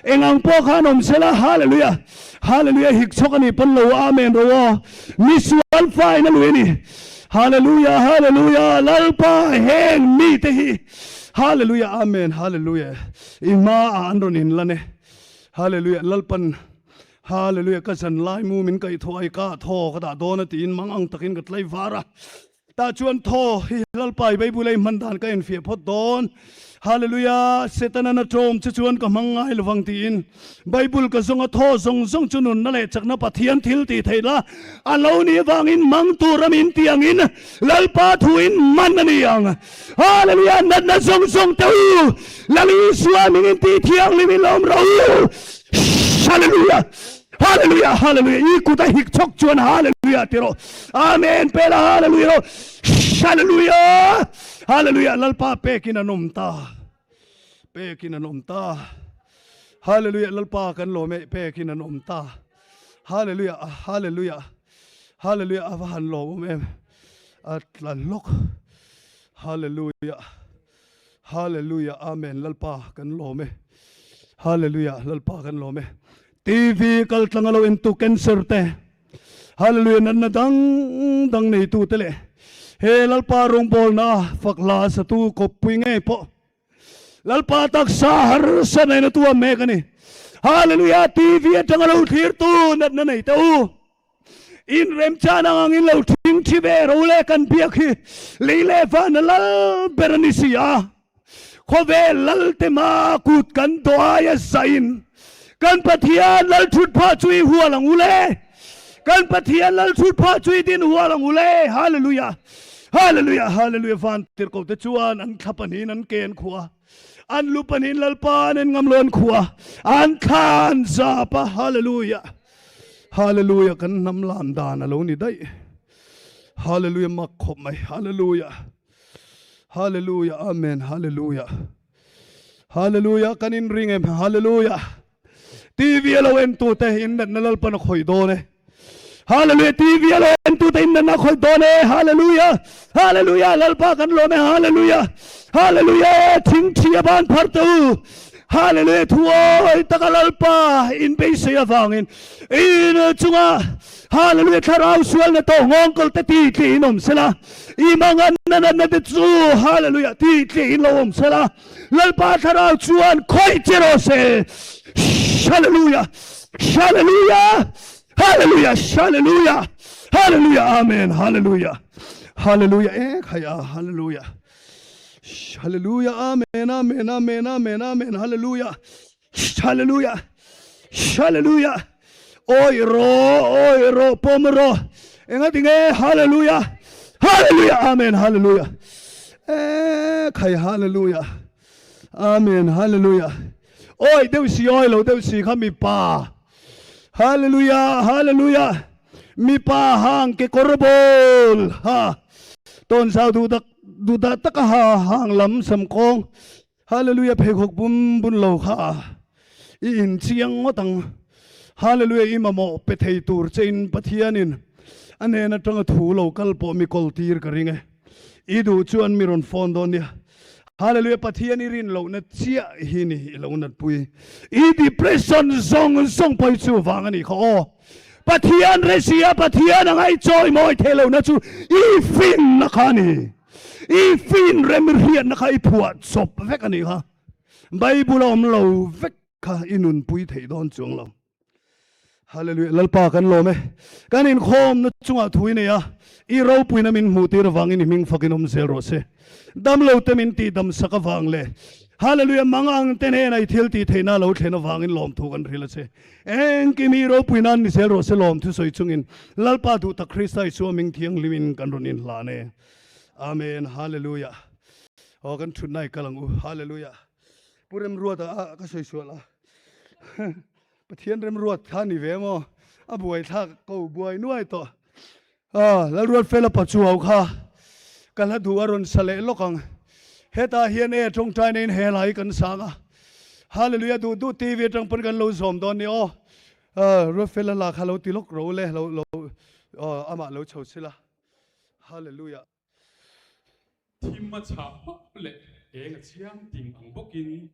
S1: Engang pawh khan awm sela Hallelujah Hallelujah hik chhawk ani pawn lo Amen ro aw misual fa in a lui ani Hallelujah Hallelujah Lalpa heng mi te hi Hallelujah Amen Hallelujah i hma ah an rawn in lan e Hallelujah Lalpan Hallelujah ka zan lai mu min kaih thaw ai ka thaw ka dah dawn a tiin mang ang takin ka tlai var a Tah chuan thaw hi Lalpa i Bible a i hman dan ka enfiah phawt dawn. Hallelujah! Setana na ṭawm che chuan ka hmang ngai lovang tiin Bible ka zawng a, thaw zawng zawng chu nunna leh chakna Pathian thil tih theih la a lo nih avangin hmang tur a min tih angin Lalpa thuin man a ni ang. Hallelujah! Natna zawng zawng te u Lal Isua mingin tih thianghlim in lo awm rawh u. Hallelujah! Hallelujah hallelujah i kut a hik chhawk chuan hallelujah ti rawh amen pela hallelujah rawh hallelujah hallelujah lalpa pekin an awm ta pekin an awm ta hallelujah lalpa kan lawm e pekin an awm ta hallelujah hallelujah hallelujah ava han lawm awm em a tla lawk hallelujah Hallelujah Amen Lalpa kan lawm e Hallelujah Lalpa kan lawm e TV kal tlang a lo en tu cancer te Hallelujah natna dang dang nei tu te leh he Lalpa rawngbawlna fak hla satu kawppui ngei pawh Lalpa taksa harsa neina tu a mek a ni Hallelujah TV atanga lo thlir tu natna nei te u. In remchan ang angin lo thingthi ve ro le kan biak hi lei leh van a lal ber a ni si a. Khawvel lal te hma kut kan dawh aia zain kan Pathian lal thut phah chu i hual ang u le. Kan Pathian lal thut phah chu i din hual ang u le. Hallelujah! Hallelujah! Hallelujah! Van tirhkoh te chuan an thla pahnihin an ke an khuah a, an lu pahnihin Lalpa an en ngam lo an khuah a, an thla an zap a. Hallelujah! Hallelujah! Kan hnam lam dan a lo ni daih. Hallelujah! Mak khawp mai. Hallelujah! Hallelujah Amen Hallelujah Hallelujah kan in ring em Hallelujah TV a lo en tu te in natna Lalpan a khawih dawn e Hallelujah TV a lo en tu te in natna a khawih dawn e Hallelujah Hallelujah Lalpa kan lawm e Hallelujah Hallelujah thing thi a ban phar te u Hallelujah thu awi taka Lalpa in beisei avangin in chunga Hallelujah thlarau sualna tawh nghawngkawl te ti tli in awm sela i mangan na natna te chu Hallelujah ti tli in lo awm sela Lalpa thlarau chuan khawih che rawh se Hallelujah Hallelujah Hallelujah Hallelujah Hallelujah Amen Hallelujah Hallelujah e khai a Hallelujah Hallelujah Amen Amen Amen Amen Amen Hallelujah Hallelujah! Hallelujah! Awi rawh, awi rawh, pawm rawh. Enga tinge? Hallelujah! Hallelujah! Amen! Hallelujah! Eh, khai hallelujah! Amen! Hallelujah! Awi deuh si, awi lo deuh si kha mipa. Hallelujah! Hallelujah! Mipa hang ke kawr bawl ha. Tawn zau duh tak duh dah taka ha hang lam sam kawng. Hallelujah pheikhawk bum bun lo kha i in chiang ngawt ang. Hallelujah i mamawh pe thei tur che in Pathian in a hnen atanga thu lo kal pawh mi kawl tir ka ring e. I duh chuan mi rawn phone dawn nia. Hallelujah Pathian i rin lohna chiah hi ni i lo natpui. I depression zawng zawng pawh hi chu vang a nih kha aw. Pathian resi a Pathian anga i chawimawi theih lohna chu i finna kha a ni. I fin rem hriatna kha i phuah chawp vek a nih kha. Bible a awm lo vek kha i nunpui theih dawn chuang lo. Hallelujah. Lalpa kan lawm e. Kan inkhawmna chungah thu i nei a, i ropuina min hmuh tir avangin i hming fakin awm zel rawh se. Damlo te min tih dam sak avang leh Hallelujah mang ang te hnena i thil tih theihna lo thlen avangin lawmthu kan hrilh a che. Engkim i ropui nan ni zel rawh se lawmthu sawi chungin Lalpa duh tak Krista Isua hming thianghlimin kan rawn inhlan e. Amen Hallelujah. Aw kan thutna i kal ang u. Hallelujah. Pu Remruat a ka sawi sual a. Pathian Remruat kha ni ve maw? A buai thlak ko buai nuai tawh. Ah, Lalruat Fela Pachuau kha ka hla duh a rawn sa leh lawk ang. Hetah hian e tawngtaina in he hla hi kan sang a. Hallelujah duh duh TV atang pawn kan lo zawm dawn ni aw. Ah, Ruat Fela hla kha lo ti lawk ro le, lo lo aw amah lo chho sila. Hallelujah.
S2: Thim a chhah pawp leh eng a chiang ting ang bawkin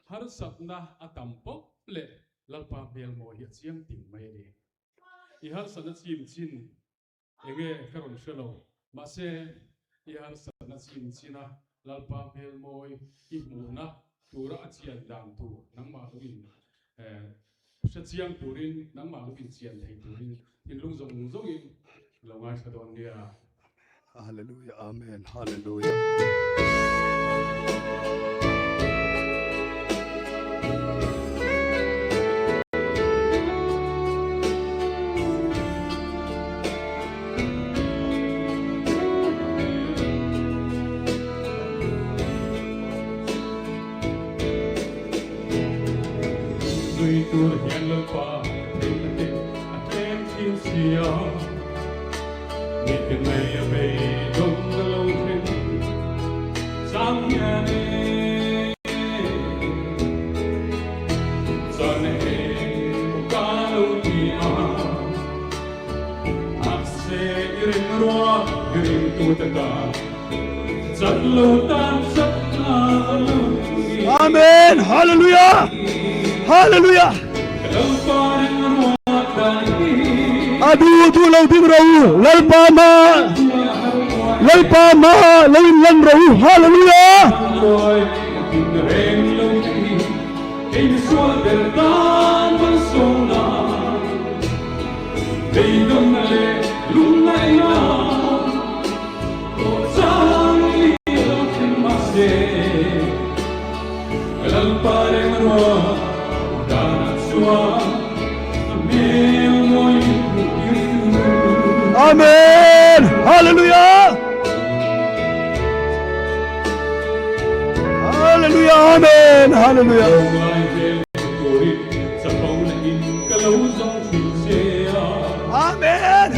S2: harsatna a tam pawp leh Lalpa hmelmawi hi a chiang ting mai a ni. I harsatna chim chin enge ka rawn hre lo, mahse i harsatna chim china Lalpa hmelmawi i hmuhna tura a chian dan tur nangmah lo in hre chiang turin, nangmah lo in chian thei turin thinlung zawng zawngin lo ngaithla dawn nia.
S1: Hallelujah Amen Hallelujah.
S2: Nui tur hian Lalpa theihna te a tlem thin sia. Mi te mai a beidawng ka lo thleng chang hian e. Chan eng ka lo ti a, mahse i rimruak i ringtute tan chan lo tan chakna a lo ni.
S1: Amen! Hallelujah! Hallelujah!
S2: Ka Lalpa rimruak dan hi.
S1: A duh duh lo ding ro u, Lalpa ma, Lalpa ma lo in lan ro u. Hallelujah! Amen. Hallelujah. Hallelujah. Amen. Hallelujah. Amen.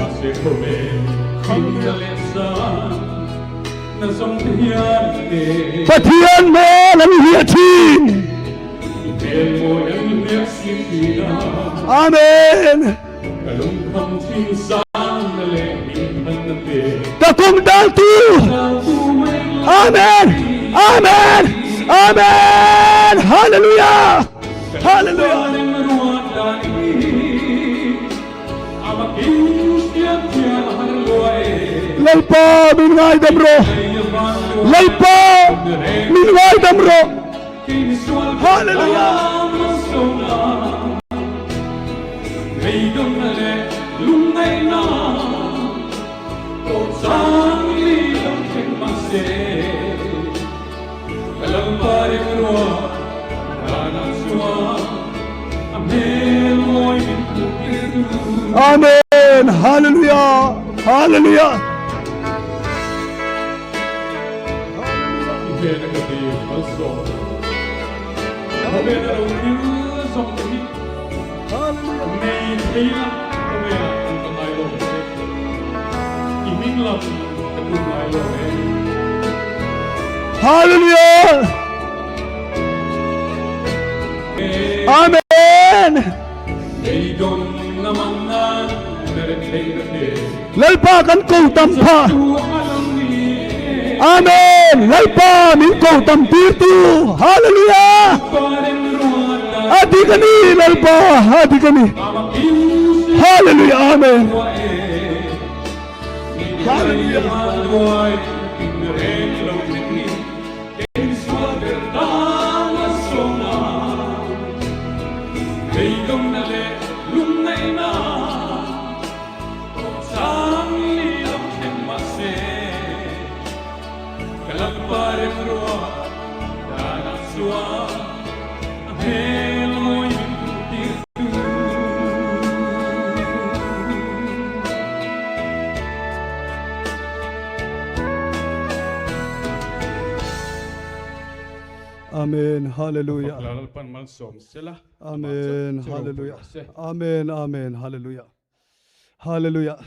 S1: Pathian hmel an hliah thin. Amen. Ka kum daltu. Amen. Amen. Amen. Hallelujah. Hallelujah. Lalpa min ngaidam rawh. Lalpa min ngaidam rawh. Hallelujah. Amen. Hallelujah. Hallelujah. Hallelujah. Amen. Lalpa kan ko tam pha. Amen. Lalpa min ko tam tir tu. Hallelujah. Adi ka ni Lalpa. Adi ka ni. Hallelujah. Amen. Hallelujah. Amen. Hallelujah. Amen. Hallelujah. Amen. Amen. Hallelujah. Hallelujah.